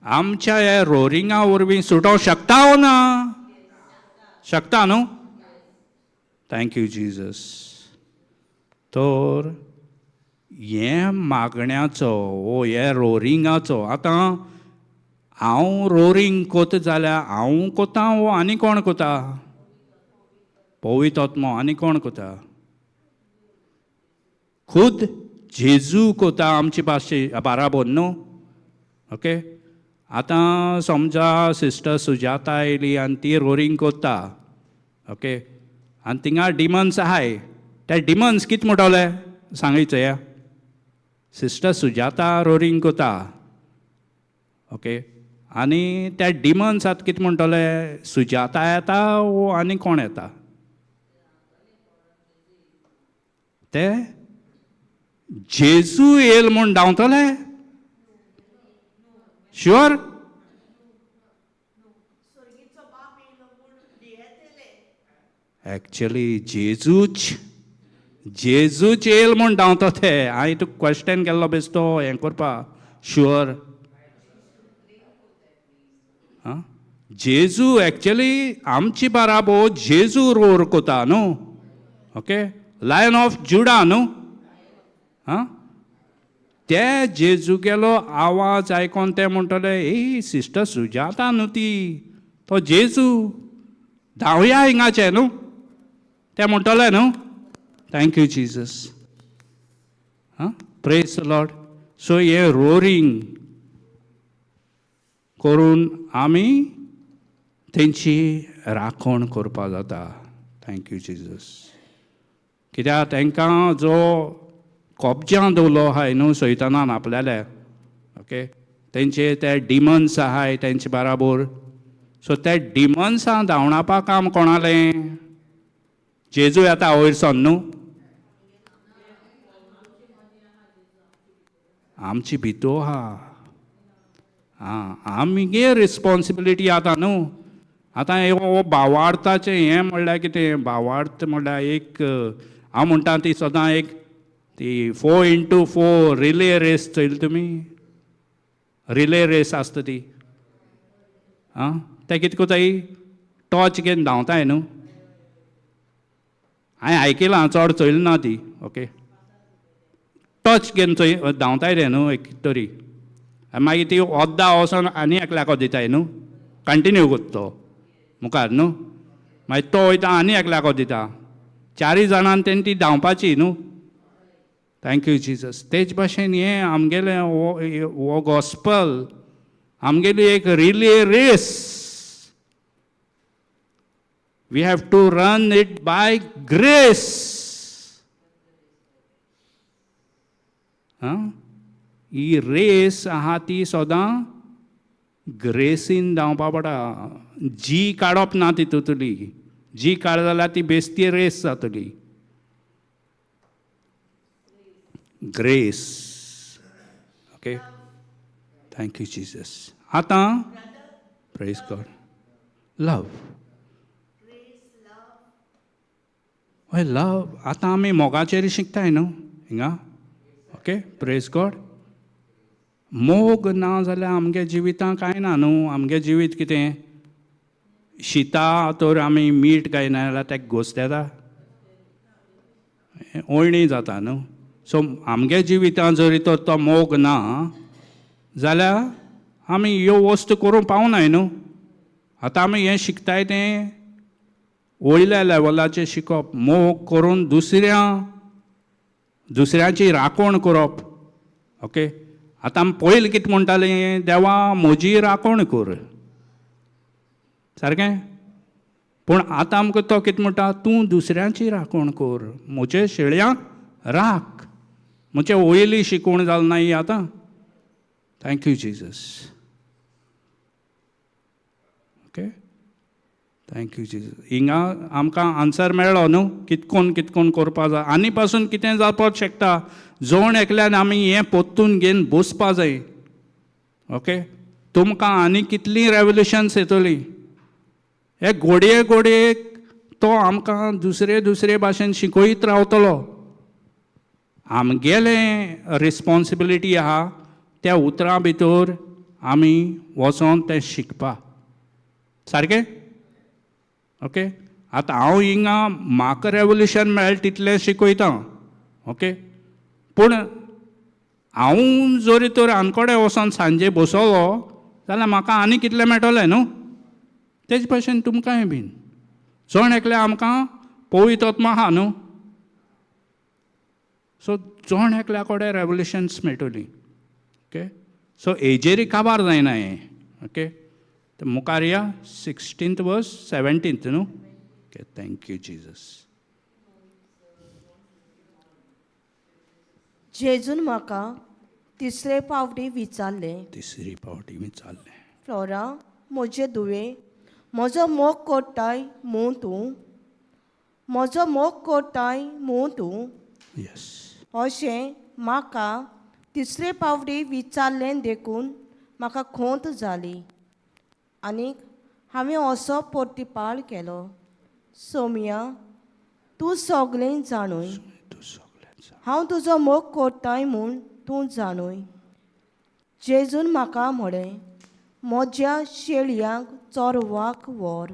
आमच्या ह्या रोरिंगा वरवीं सुटोवंक शकता वो ना? शकता न्हू. Thank you Jesus. तर हें मागण्याचो वो हे रोरिंगाचो, आतां हांव रोरींग कोता जाल्यार हांव कोता वो आनी कोण कोता? पवित्र आत्मो. आनी कोण कोता? खुद जेजू कोता आमची भाशे बाराबोर न्हू. ओके, आतां समजा सिस्टर सुजाता आयली आनी ती रोरींग कोत्ता. ओके, आनी थिंगा डिमन्स आहाय, ते डिमन्स कितें म्हणटले सांगय चोया. सिस्टर सुजाता रोरींग कोता. ओके, आनी त्या डिमन्स आतां कितें म्हणटले? सुजाता येता वो आनी कोण येता? ते जेजू येयल म्हूण धांवतले? शुअर? एक्चुली जेजूच जेजूच येयल म्हूण धांवतो ते. हांवें तुका क्वेश्चन केल्लो बेश्टो हें करपा शुअर. आं, जेजू एक्चुली आमची बाराबो जेजू रोर कोता न्हू, ओके, लायन ऑफ जुडा न्हू. आं, ते जेजूगेलो आवाज आयकोन ते म्हणटले, ए सिस्टर सुजाता न्हू ती, तो जेजू, धांवया हिंगाचे न्हू, ते म्हणटले न्हू. Thank you Jesus. आं, प्रेज लॉर्ड. सो हे रोरींग करून आमी तेंची राखण करपा जाता. Thank you Jesus. कित्याक तांकां जो कब्जां दवरलो आहाय न्हू सैतानान आपल्याले, ओके, तेंचे ते डिमन्स आहाय तेंचे बाराबोर. सो ते डिमन्सां धांवणापा काम कोणालें? जेजू येता वयर सन न्हू, आमची भितो आहा. आं, आमगे रिस्पोन्सिबिलिटी आतां न्हू. आतां हो भावार्थाचें हें म्हणल्यार कितें? भावार्थ म्हणल्यार एक हांव म्हणटा ती सदां एक ती 4x4 relay race चोयली तुमी? रिले रेस आसता ती. आं, ते कितें कोताय? टॉर्च घेवन धांवताय न्हू. हांवें आयकलां, चड चोयली ना ती. ओके, टॉर्च घेवन चोय धांवताय रे न्हू एक तरी, आनी मागीर ती ओद्दा वचोन आनी एकल्याक दिताय न्हू, कंटिन्यू कोत्ता तो मुखार न्हू. मागीर तो वयता आनी एकल्याक दिता, चारूय जाणान तेणी ती धांवपाची न्हू. Thank you Jesus. तेच भाशेन हें आमगेलें हो गॉस्पल आमगेली एक relay race. We have to run it by grace. आं, ही रेस आहा ती सदां ग्रेसीन धांवपा पडटा. जी काडप ना तितूंतली, जी काड जाल्यार ती बेस्ती रेस जातली. Grace. Okay, thank you Jesus. आतां प्रेज गॉड. लव, हय लव. आतां आमी मोगाचेर शिकताय न्हू हिंगा. Okay, praise God. मोग ना जाल्यार आमगे जिवितां कांय ना न्हू. आमगे जिवीत कितें? शिता तर आमी मीठ घायना जाल्यार ताका घोस्त येता, ओळणी जाता न्हू. सो आमगे जिवितां जरी तर तो मोग ना जाल्यार आमी ह्यो वस्तू करूंक पावनाय न्हू. आतां आमी हें शिकताय तें वयल्या लेवलाचेर शिकप, मोग करून दुसऱ्यांची राखण करप. ओके, आतां आमी पयलीं कितें म्हणटालीं? देवा म्हजी राखण कर, सारकें. पूण आतां आमकां तो कितें म्हणटा? तूं दुसऱ्यांची राखण कर, म्हजे शेळयांक राख. म्हजे वयली शिकवण जाल ना ही आतां. Thank you Jesus. Okay, thank you Jesus. हिंगा आमकां आन्सर मेळ्ळो न्हू, कितकोन कितकोन करपा जाय आनी पासून कितें जावपाक शकता. जण एकल्यान आमी हें पोत्तून घेवन बसपा जाय. ओके, तुमकां आनी कितलीं रेवल्युशन्स येतलीं. हे घोडये घोडयेक तो आमकां दुसरे दुसरे भाशेन शिकयत रावतलो. आमगेलें रिस्पोन्सिबिलिटी आहा त्या उतरां भितर आमी वचोन तें शिकपा, सारकें. ओके, आतां हांव हिंगा म्हाका रेवल्युशन मेळटा तितलें शिकयता. ओके, पूण हांव जरी तर आनकोडे वचोन सांजे बसलो जाल्यार म्हाका आनी कितलें मेळटलें न्हू. तेच भाशेन तुमकांय बीन जण एकल्या आमकां पवित्र आत्मा आहा न्हू. सो जण एकल्या कडेन रेवल्युशन्स मेळटलीं. ओके, सो एजेरी काबार जायना हें. ओके, मुखार या 16th वर्स 17th न्हू. Okay, thank you Jesus. जेजून म्हाका तिसरे पावटी विचारलें. तिसरी पावटी विचारलें. फ्लोरा म्हजे धुवे, म्हजो मोग कोत्ताय मू तूं, म्हजो मोग कोत्ताय मू तूं? येस. अशें म्हाका तिसरे पावटी विचारलें देखून म्हाका खोंत जाली आनीक हांवें असो प्रतिपाळ केलो. सोमया, तूं सगळें जाणूय, तूं सगळें जाण. हांव तुजो मोग कोत्ताय म्हूण तूं जाणूय. जेजून म्हाका म्हळें, म्हज्या शेळयांक चोरवाक व्हर.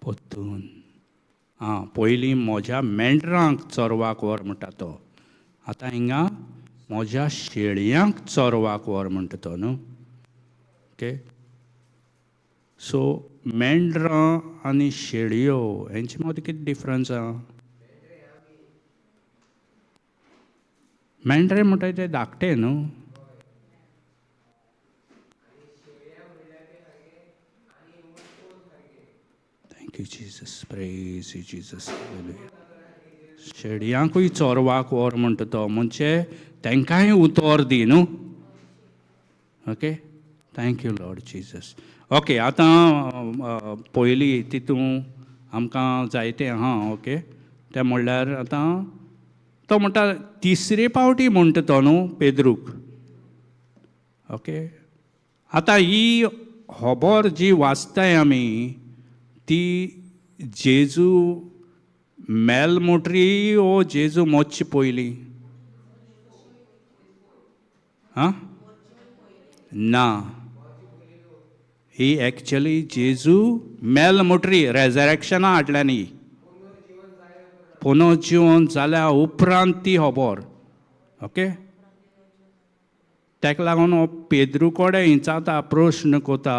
पोत्तून आं, पयलीं म्हज्या मेंढरांक चरवाक व्हर म्हणटा तो, आतां हिंगा म्हज्या शेळयांक चरवाक व्हर म्हणटा तो न्हू. ओके, सो मेंढरां आनी शेळयो हेंचे मदीं कितें डिफरन्स आहा? मेंढरे म्हणटा ते धाकटे न्हू. Thank you Jesus, praise you Jesus. शेडयांकूय चोरवाक व्हर म्हणटा तो, म्हणजे तांकांय उतर दी न्हू. Okay, thank you Lord Jesus. Okay, आतां पयलीं तितून आमकां जायतें आहा. ओके, तें म्हणल्यार आतां तो म्हणटा तिसरे पावटी म्हणटा तो न्हू पेद्रूक. ओके, आतां ही खबर जी वाचताय आमी ती जेजू मेल मोटरी ओ जेजू मोच्चे पयलीं? आं ना, ही एक्चुली जेजू मेल मोटरी रेजरेक्शना हाडल्यानी, पुनर्जिवन जाल्या उपरांत ती खबर. ओके, ताका लागून हो पेद्रू कडेन हिंचाता प्रश्न कोता,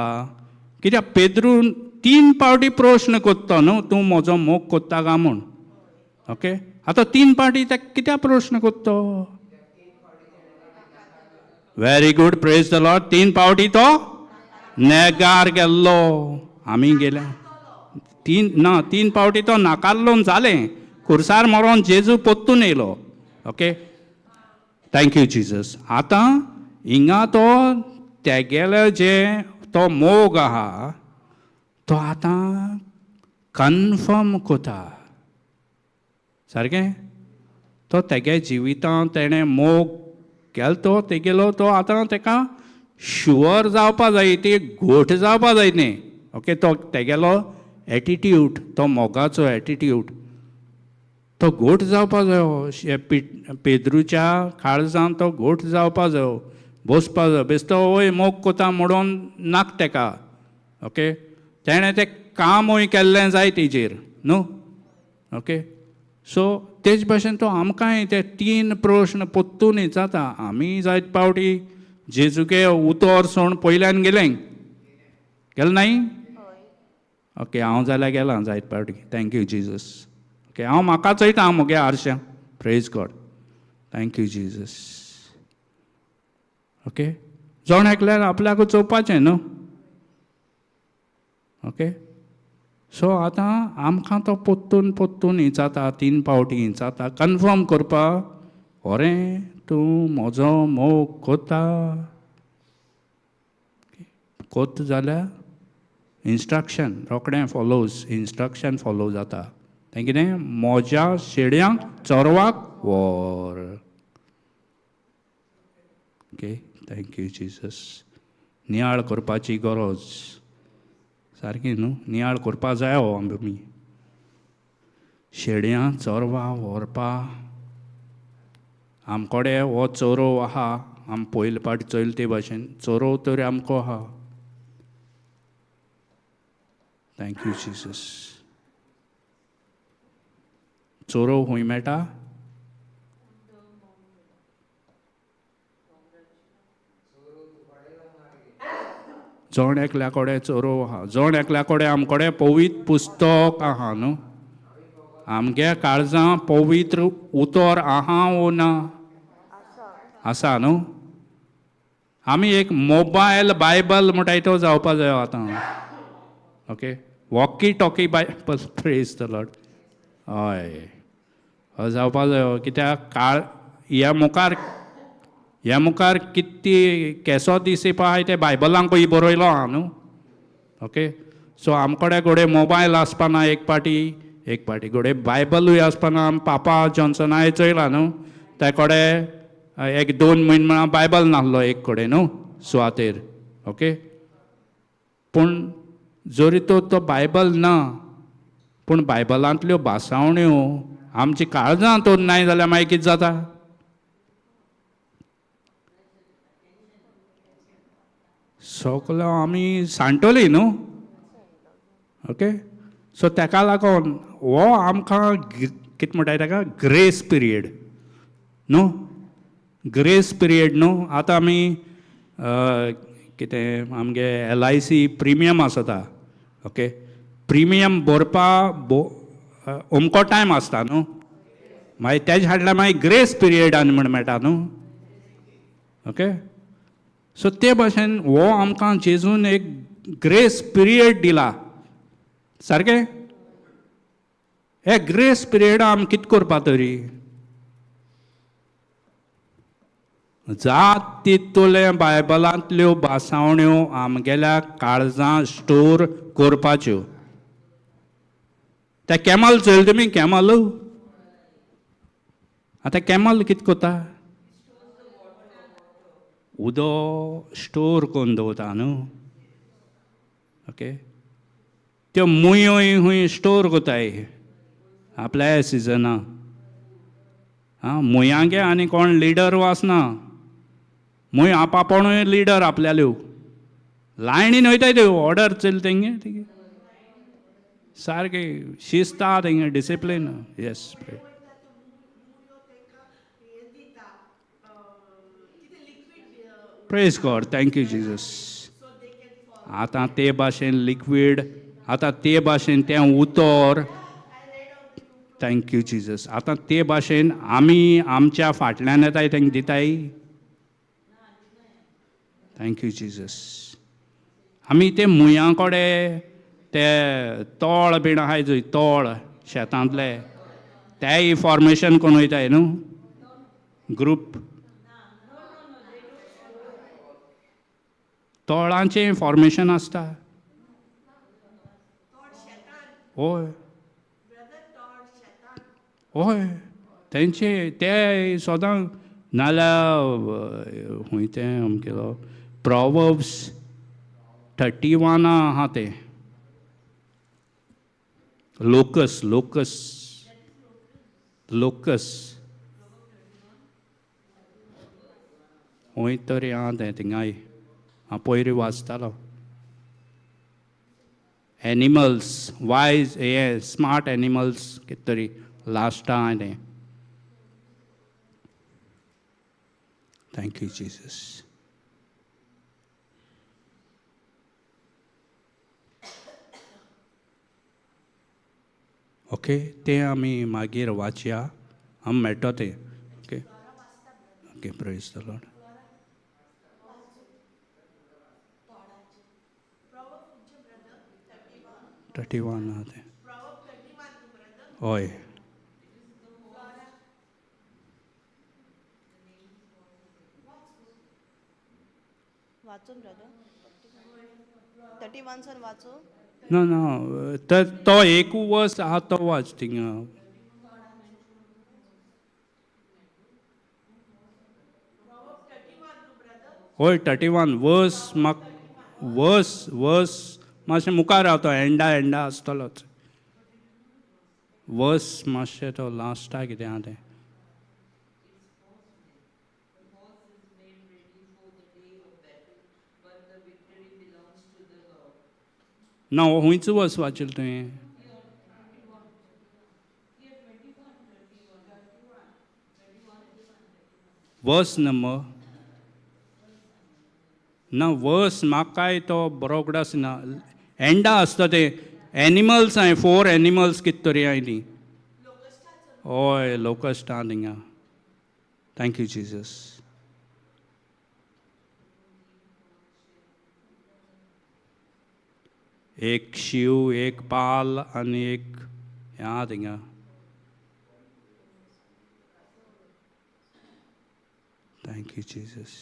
कित्याक पेद्रून 3 पावटी प्रश्न कोत्तो न्हू, तूं म्हजो मोग कोत्ता काय म्हूण. ओके, आतां 3 पावटी ताका कित्याक प्रश्न कोत्तो? Very good, praise the Lord. 3 पावटी तो नेगार गेल्लो, आमी गेल्या 3 पावटी तो नाकारलो जालें, खुर्सार मरोन जेजू पोत्तून येयलो. Okay, thank you Jesus. आतां हिंगा तो तेगेले जे तो मोग आहा तो आतां कन्फर्म कोता सारकें. तो तेगे जिवितांत तेणें मोग केलो तो तेगेलो तो आतां तेका शुअर जावपा जाय, ती घोट जावपा जाय न्ही. ओके, तो तेगेलो एटिट्यूड, तो मोगाचो एटिट्यूड तो घोट जावपा जायो. पेद्रूच्या काळजान तो घोट जावपा जायो, बसपा जायो. बेश्टो वय मोग कोता म्हणून नाक तेका. ओके, तेणें तें कामूय केल्लें जाय तेजेर न्हू. ओके, सो तेच भाशेन तो आमकांय ते 3 प्रश्न पोत्तून जाता. आमी जायत पावटी जेजुके उतर सोण पयल्यान गेलें गेलें नाय? ओके, हांव जाल्यार गेलां जायत पावटी. Thank you Jesus. Okay, हांव म्हाका चोयता हांव म्हगे आरशां. Praise God, thank you Jesus. Okay, जण एकल्यान आपल्याक चोवपाचें न्हू. ओके, सो आतां आमकां तो पोत्तून पोत्तून हिंचाता, 3 पावटी हिंचाता कन्फर्म करपाक, खरें तूं म्हजो मोग कोता. कोत जाल्यार इन्स्ट्रक्शन रोखडें फॉलोज, इन्स्ट्रक्शन फॉलो जाता. तें कितें, म्हज्या शेड्यांक चोरवाक व्हर. Okay, thank you Jesus. नियाळ करपाची गरज सारकी न्हू, नियाळ करपा जाय हो आमी. शेड्यां चोरवा व्हरपा आमकोडे हो चोरोव आहा, आम पयले पाट चोयले ते भाशेन चोरोव तर आमको आहा. Thank you Jesus. चोरोव खूंय मेळटा? जण एकल्या कडेन चोरोव आहा, जण एकल्या कडेन आमकोडे पवित्र पुस्तक आहा न्हू. आमगे काळजां पवित्र उतर आहा वो ना? आसा न्हू. आमी एक मोबायल बायबल म्हणटाय तो जावपा जायो आतां. Okay, walkie talkie Bible, praise the Lord. हय, हय जावपा जायो, कित्याक काळ ह्या मुखार, ह्या मुखार कितली केसो दीस येवपा ते बायबलांकूय बरयलो आहा न्हू. ओके, सो आमकोडे घोडे मोबायल आसपाना एक पाटी, एक पाटी घोडे बायबलूय आसपाना. आम पापा जॉन्सनाय चोयला न्हू, ते कोडे 1-2 म्हयने म्हणा बायबल नासलो एक कडेन न्हू सुवातेर. ओके, पूण जरी तो तो बायबल ना पूण बायबलांतल्यो भासावण्यो आमची काळजां तर नाय जाल्यार मागीर कितें जाता? सगलो आमी सांटोली न्हू. ओके, सो तेका लागून हो आमकां कितें म्हणटाय ताका ग्रेस पिरियड न्हू, ग्रेस पिरियड न्हू. आतां आमी कितें आमगे LIC premium आसता. ओके, प्रिमियम भरपा अमको टायम आसता न्हू, मागीर तेजे हाडल्यार मागीर ग्रेस पिरियड आनी म्हण मेळटा न्हू. ओके, सो ते भाशेन हो आमकां जेजून एक ग्रेस पिरियड दिला. सारकें, हे ग्रेस पिरियड आमी कितें करपा तरी जात तितुले बायबलांतल्यो भासावण्यो आमगेल्या काळजां स्टोर करपाच्यो. ते कॅमल चोयले तुमी? कॅमल आतां कॅमल कितें करता? उदो स्टोर करून दवरता न्हू. ओके, त्यो मुयोय खूंय स्टोर करताय आपल्या सिजना. आं, मुयांगे आनी कोण लिडर आसना, मूय आपापणूय लिडर आपल्याल्यो लायनीन वयताय त्यो ऑर्डर चल तेंगे तेंगे सारके शिस्ता तेंगे discipline. Yes, praise God, thank you Jesus. आतां ते भाशेन लिक्वीड, आतां ते भाशेन तें उतर. Thank you Jesus. आतां ते भाशेन आमी आमच्या फाटल्यान येताय तांकां दिताय. Thank you Jesus. आमी ते मुयां कडेन ते तोळ बीन आहाय जंय तोळ शेतांतले तेय फॉर्मेशन करून वयताय न्हू ग्रूप. तोळांचें फॉर्मेशन आसता. हय हय, तेंचे ते सदां नाल्यार खूंय तें अमकेलो प्रोवर्ब्स 31 आहा तें लोकस लोकस लोकस खूंय तरी आहा तें थिंगाय हांव पयलीं वाचतालो. एनिमल्स वायज हे स्मार्ट एनिमल्स कितें तरी लास्टा आहा तें. Thank you Jesus. Okay, तें आमी मागीर वाचया, आमी मेळटा तें. Okay okay, praise the Lord. 31 आहा तें. हय, वाचून ब्रदर 31 सन वाचू ना ना, तर तो एक वर्स आहा तो वाच थिंगा. हय, 31 वर्स म्हाका वर्स वर्स मातशें मुखार रावता तो एंडा एंडा आसतलोच वर्स मातशें तो लास्टाक कितें आहा तें. ना, हो खंयच वर्स वाचिल्लें तुवें? वर्स नंबर ना, वर्स म्हाका तो बरो उगडास ना. एंडा आसता तें एनिमल्स आहाय, 4 एनिमल्स कितें तरी आहाय ती. हय, लोकस्ट आहा थिंगा. Thank you Jesus. एक शीव, एक पाल आनी एक हें आहा थिंगा. Thank you Jesus.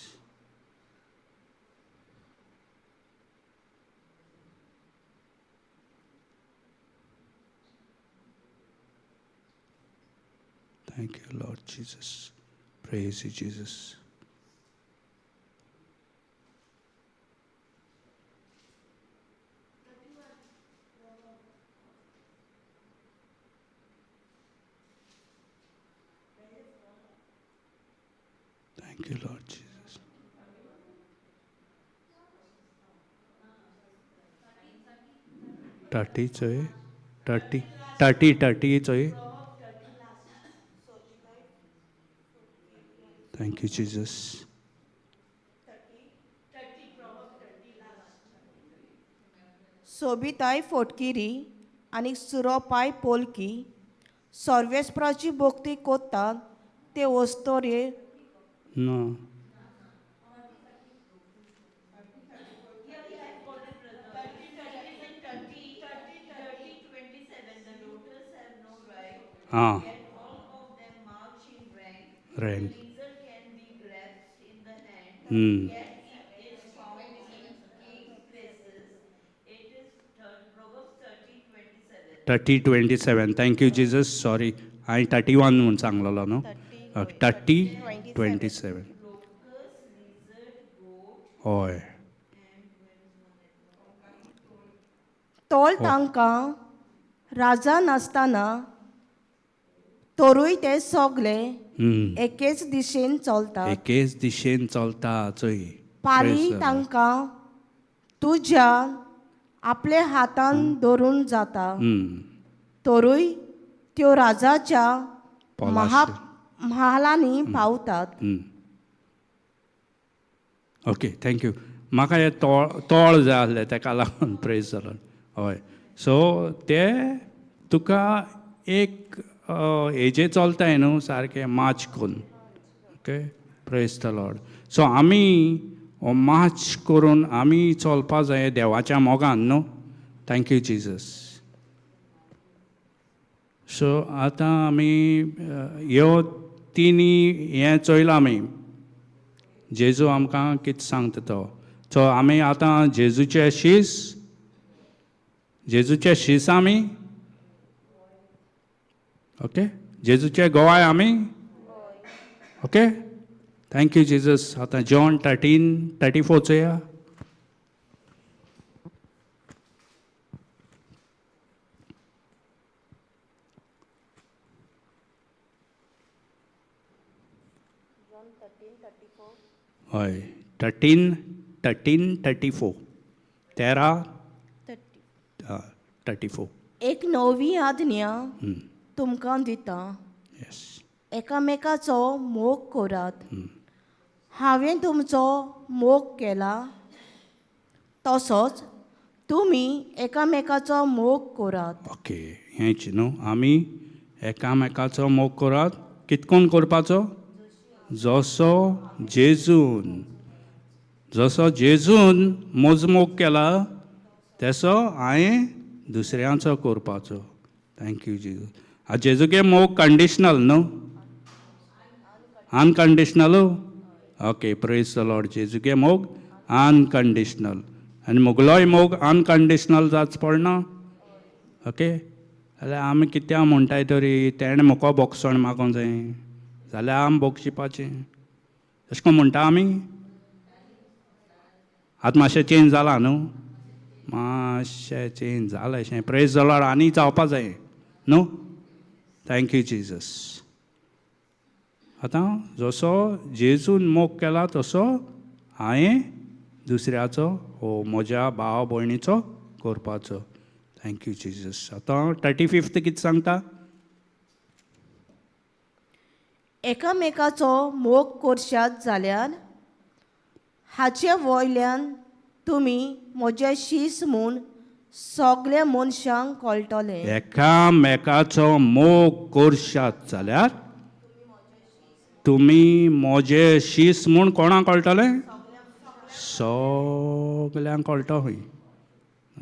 Thank you Lord Jesus. Praise you Jesus. Thirty चोय, थर्टी थर्टी थर्टी चोय. Thank you Jesus. सोबिताय फोटकिरी आनी सुरोपाय पोलकी सर्वेस्पराची भोक्ती कोत्तात ते वस्तोरे. ना. आं, rank. 30:27. Thank you Jesus. Sorry, हांवें 31 म्हूण सांगलेलो न्हू. 30:27. हय. तोल तांकां राजा नासतना तरूय ते सगले एकेच दिशेन चलतात. एकेच दिशेन चलता चोय. पाली Praise the Lord. तांकां तुज्या आपल्या हातान धरून जाता तरूय त्यो राजाच्या महा महालांनी पावतात. Okay, thank you. म्हाका हें तोळ तोळ जाय आसलें, तेका लागून. प्रेज जालो. हय, सो ते तुका एक हेजे चलताय न्हू सारकें मार्च करून. Okay, praise the Lord. So आमी हो मार्च करून आमी चलपा जाय देवाच्या मोगान न्हू. Thank you Jesus. सो आतां आमी ह्यो तिनी हें चोयलां आमी, जेजू आमकां कितें सांगता तो. सो आमी आतां जेजूचे शीस, जेजूचे शीस आमी, ओके, जेजूचे गोवाय आमी. Okay, thank you Jesus. आतां जॉन 13:34 चोया. हय, 13:34, 13:34. एक नवी आज्ञा तुमकां दिता, एकामेकाचो मोग करात. हांवें तुमचो मोग केला तसोच तुमी एकामेकाचो मोग करात. ओके, हेंच न्हू, आमी एकामेकाचो मोग करात. कितकोन करपाचो? जसो जेजून, जसो जेजून म्हजो मोग केला तेसो हांवें दुसऱ्यांचो करपाचो. Thank you जेजू. आं, जेजूगे मोग कंडिशनल न्हू, अनकंडिशनल. ओके, प्रेज the Lord. जेजूगे मोग अनकंडिशनल आनी मुगलोय मोग अनकंडिशनल जाच पडना. ओके, जाल्यार आमी कित्याक म्हणटाय तरी तेणें म्हाका बोगसण मागोंक जाय जाल्यार आमी बोगशिपाचें, तशें करून म्हणटा आमी. आतां मातशें चेंज जालां न्हू, मातशें चेंज जालें शें. प्रेज the Lord. आनी जावपा जाय न्हू. Thank you Jesus. आतां जसो जेजून मोग केला तसो हांवें दुसऱ्याचो हो म्हज्या भाव भयणीचो करपाचो. Thank you Jesus. आतां 35 कितें सांगता? एकामेकाचो मोग करशात जाल्यार हाचे वयल्यान तुमी म्हजे शीस म्हूण सगल्या मनशांक कळटलें. एकामेकाचो मोग करशात जाल्यार तुमी म्हजे शीस म्हूण कोणाक कळटलें? सगल्यांक कळटलो खंय.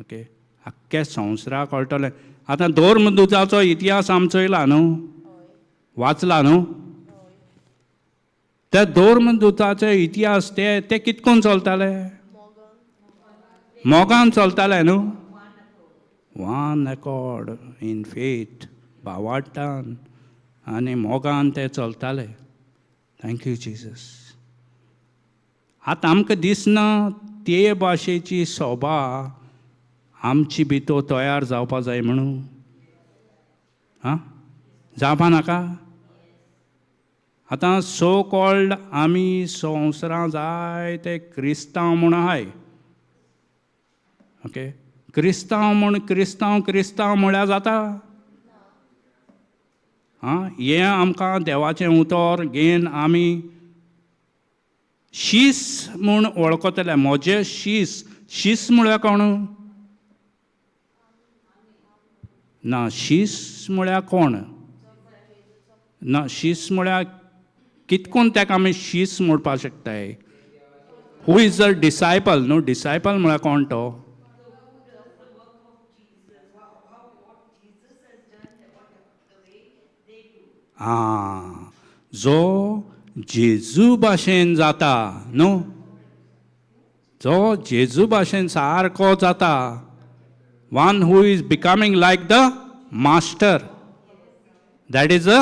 ओके, आख्ख्या संवसाराक कळटलें. आतां धर्मदुताचो इतिहास आमी चोयला न्हू, वाचला न्हू. त्या धर्मदुताचे इतिहास ते ते कितकोन चलताले? मोगान चलताले न्हू, वन एकॉर्ड इन फेथ, भावाटान आनी मोगान ते चलताले. Thank you Jesus. आतां आमकां दिसना ते भाशेची सोबा आमची भितर तयार जावपा जाय म्हणून. आं, जावपा नाका? आतां सो कॉल्ड आमी संवसारां जायते क्रिस्तांव म्हूण आहाय. ओके, क्रिस्तांव म्हूण क्रिस्तांव क्रिस्तांव म्हळ्यार जाता? आं, हें आमकां देवाचें उतर घेवन आमी शीस म्हूण वळखतले. म्हजें शीस, शीस म्हळ्यार कोण? ना, शीस म्हळ्यार कोण? ना, शीस म्हळ्यार कितकून ताका आमी शीस म्हणपाक शकताय? Who is a disciple न्हू? डिसायपल म्हळ्यार कोण तो? आं, जो जेजू भाशेन जाता न्हू, जो जेजू भाशेन सारको जाता, one who is becoming like the master, that is a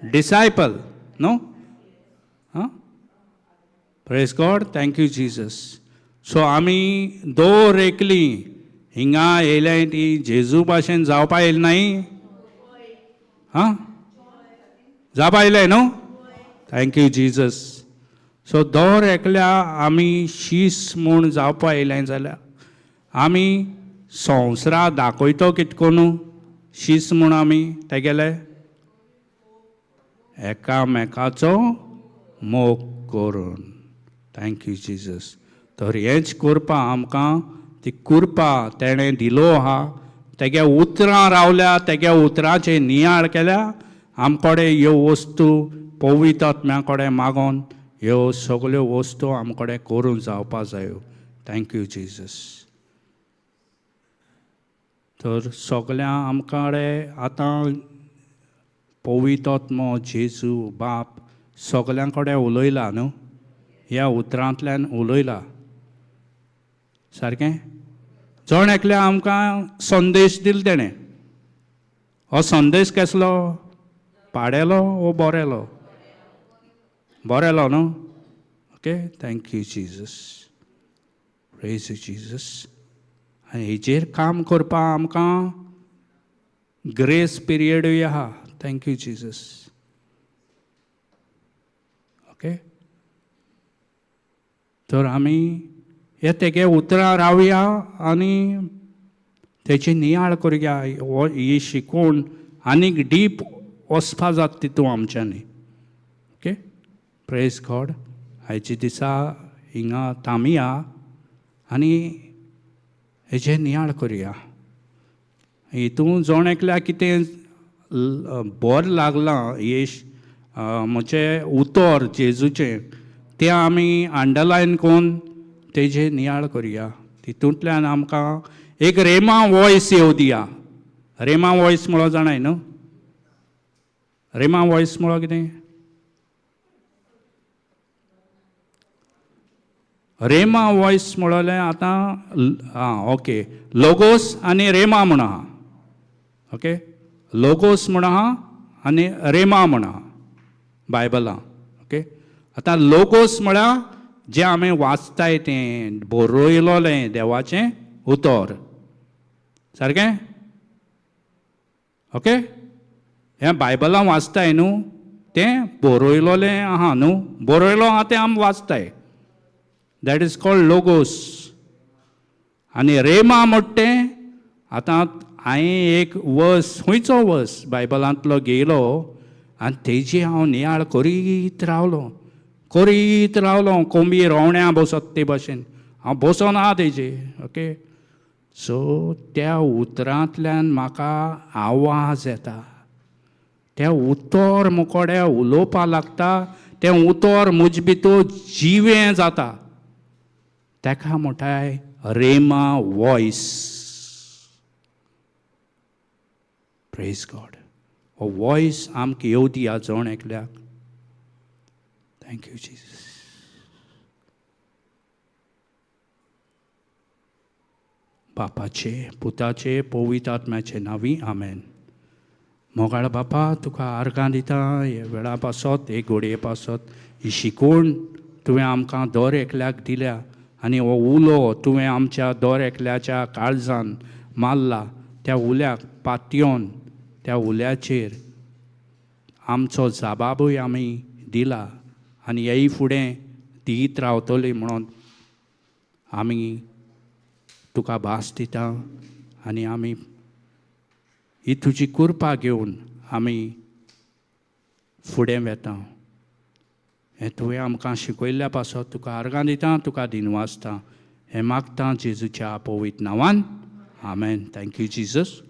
disciple न्हू. आं, praise God, thank you Jesus. So आमी दर एकली हिंगा येयल्याय ती जेजू भाशेन जावपा येयली नाय? आं, जावपा येयलें न्हू? Thank you Jesus. सो दर एकल्या आमी शीस म्हूण जावपा येयलें जाल्यार आमी संवसारा दाखयतो कितको न्हू शीस म्हूण आमी तेगेले एकामेकाचो मोग करून. Thank you Jesus. तर हेंच करपा आमकां ती कृपा तेणें दिलो आहा. तेगे उतरां रावल्या, तेगे उतरांचे नियाळ केल्या, आमकोडे ह्यो वस्तू पवित्र आत्म्या कडेन मागोन ह्यो सगल्यो वस्तू आमकोडे करून जावपा जायो. Thank you Jesus. तर सगळ्यां आमकां आतां पवित्र आत्मो जेजू बाप सगल्यां कडेन उलयला न्हू, ह्या उतरांतल्यान उलयला सारकें. जण एकल्या आमकां संदेश दिल तेणें. हो संदेश कसलो? पाडेलो वो बरेलो? बरेलो न्हू. Okay, thank you Jesus, praise Jesus. आनी हेजेर काम करपाक आमकां ग्रेस पिरियडूय आहा. Thank you Jesus. Okay, तर आमी हे तेगे उतरां रावया आनी तेची नियाळ करया. हो ही शिकवण आनीक डीप वचपा जाता तितून आमच्यांनी. Okay, praise God. आयच्या दिसा हिंगा थांबया आनी हेजें नियाळ करया. हितून जण एकल्या कितें बरें लागलां येश म्हजें उतर जेजूचें तें आमी अंडरलायन करून तेजें नियाळ करया. तितूंतल्यान आमकां एक रेमा वॉयस येवं दिया. रेमा वॉयस म्हणो जाणाय न्हू? रेमा वॉयस म्हणो कितें? रेमा वॉयस म्हणलें आतां आं ओके, लोगोस आनी रेमा म्हण आहा. ओके, लोगोस म्हण आहा आनी रेमा म्हण आहा बायबलां. ओके, आतां लोगोस म्हळ्यार जें आमी वाचताय तें बरयलोलें देवाचें उतर सारकें. ओके, हें बायबलां वाचताय न्हू तें बरयलोलें आहा न्हू, बरयलो आहा तें आमी वाचताय, that is called logos. आनी रेमा म्हणटा तें आतां हांवें एक वर्स खंयचो वर्स बायबलांतलो घेयलो आनी तेजी हांव नियाळ करीत रावलो करीत रावलो, कोंबी रोवण्या बसत ते भाशेन हांव बसोन आहा तेजे. ओके, सो त्या उतरांतल्यान म्हाका आवाज येता, तें उतर मुकोडे उलोवपाक लागता, तें उतर म्हजे भितर जिवें जाता, ताका म्हणटाय रेमा वॉयस. प्रेज गॉड. हो वॉयस आमकां येवं दिया जण एकल्याक. Thank you Jesus. बापाचे पुताचे पवित्र आत्म्याचे नांवी आमेन. मोगाळ बापा, तुका आर्गां दिता हे वेळा पासत, हे घोडये पासत, ही शिकवण तुवें आमकां दर एकल्याक दिल्या आनी हो उलो तुवें आमच्या दर एकल्याच्या काळजान मारला. त्या उल्याक पातयोन त्या उल्याचेर आमचो जबाबूय आमी दिला आनी हेय फुडें दीत रावतली म्हणून आमी तुका भास दिता आनी आमी ही तुजी कृपा घेवन आमी फुडें वेता. हें तुवें आमकां शिकयल्ल्या पासत तुका आर्गां दिता, तुका दिनवासता. हें मागता जेजूच्या पवित्र नांवान, आमेन. Thank you Jesus.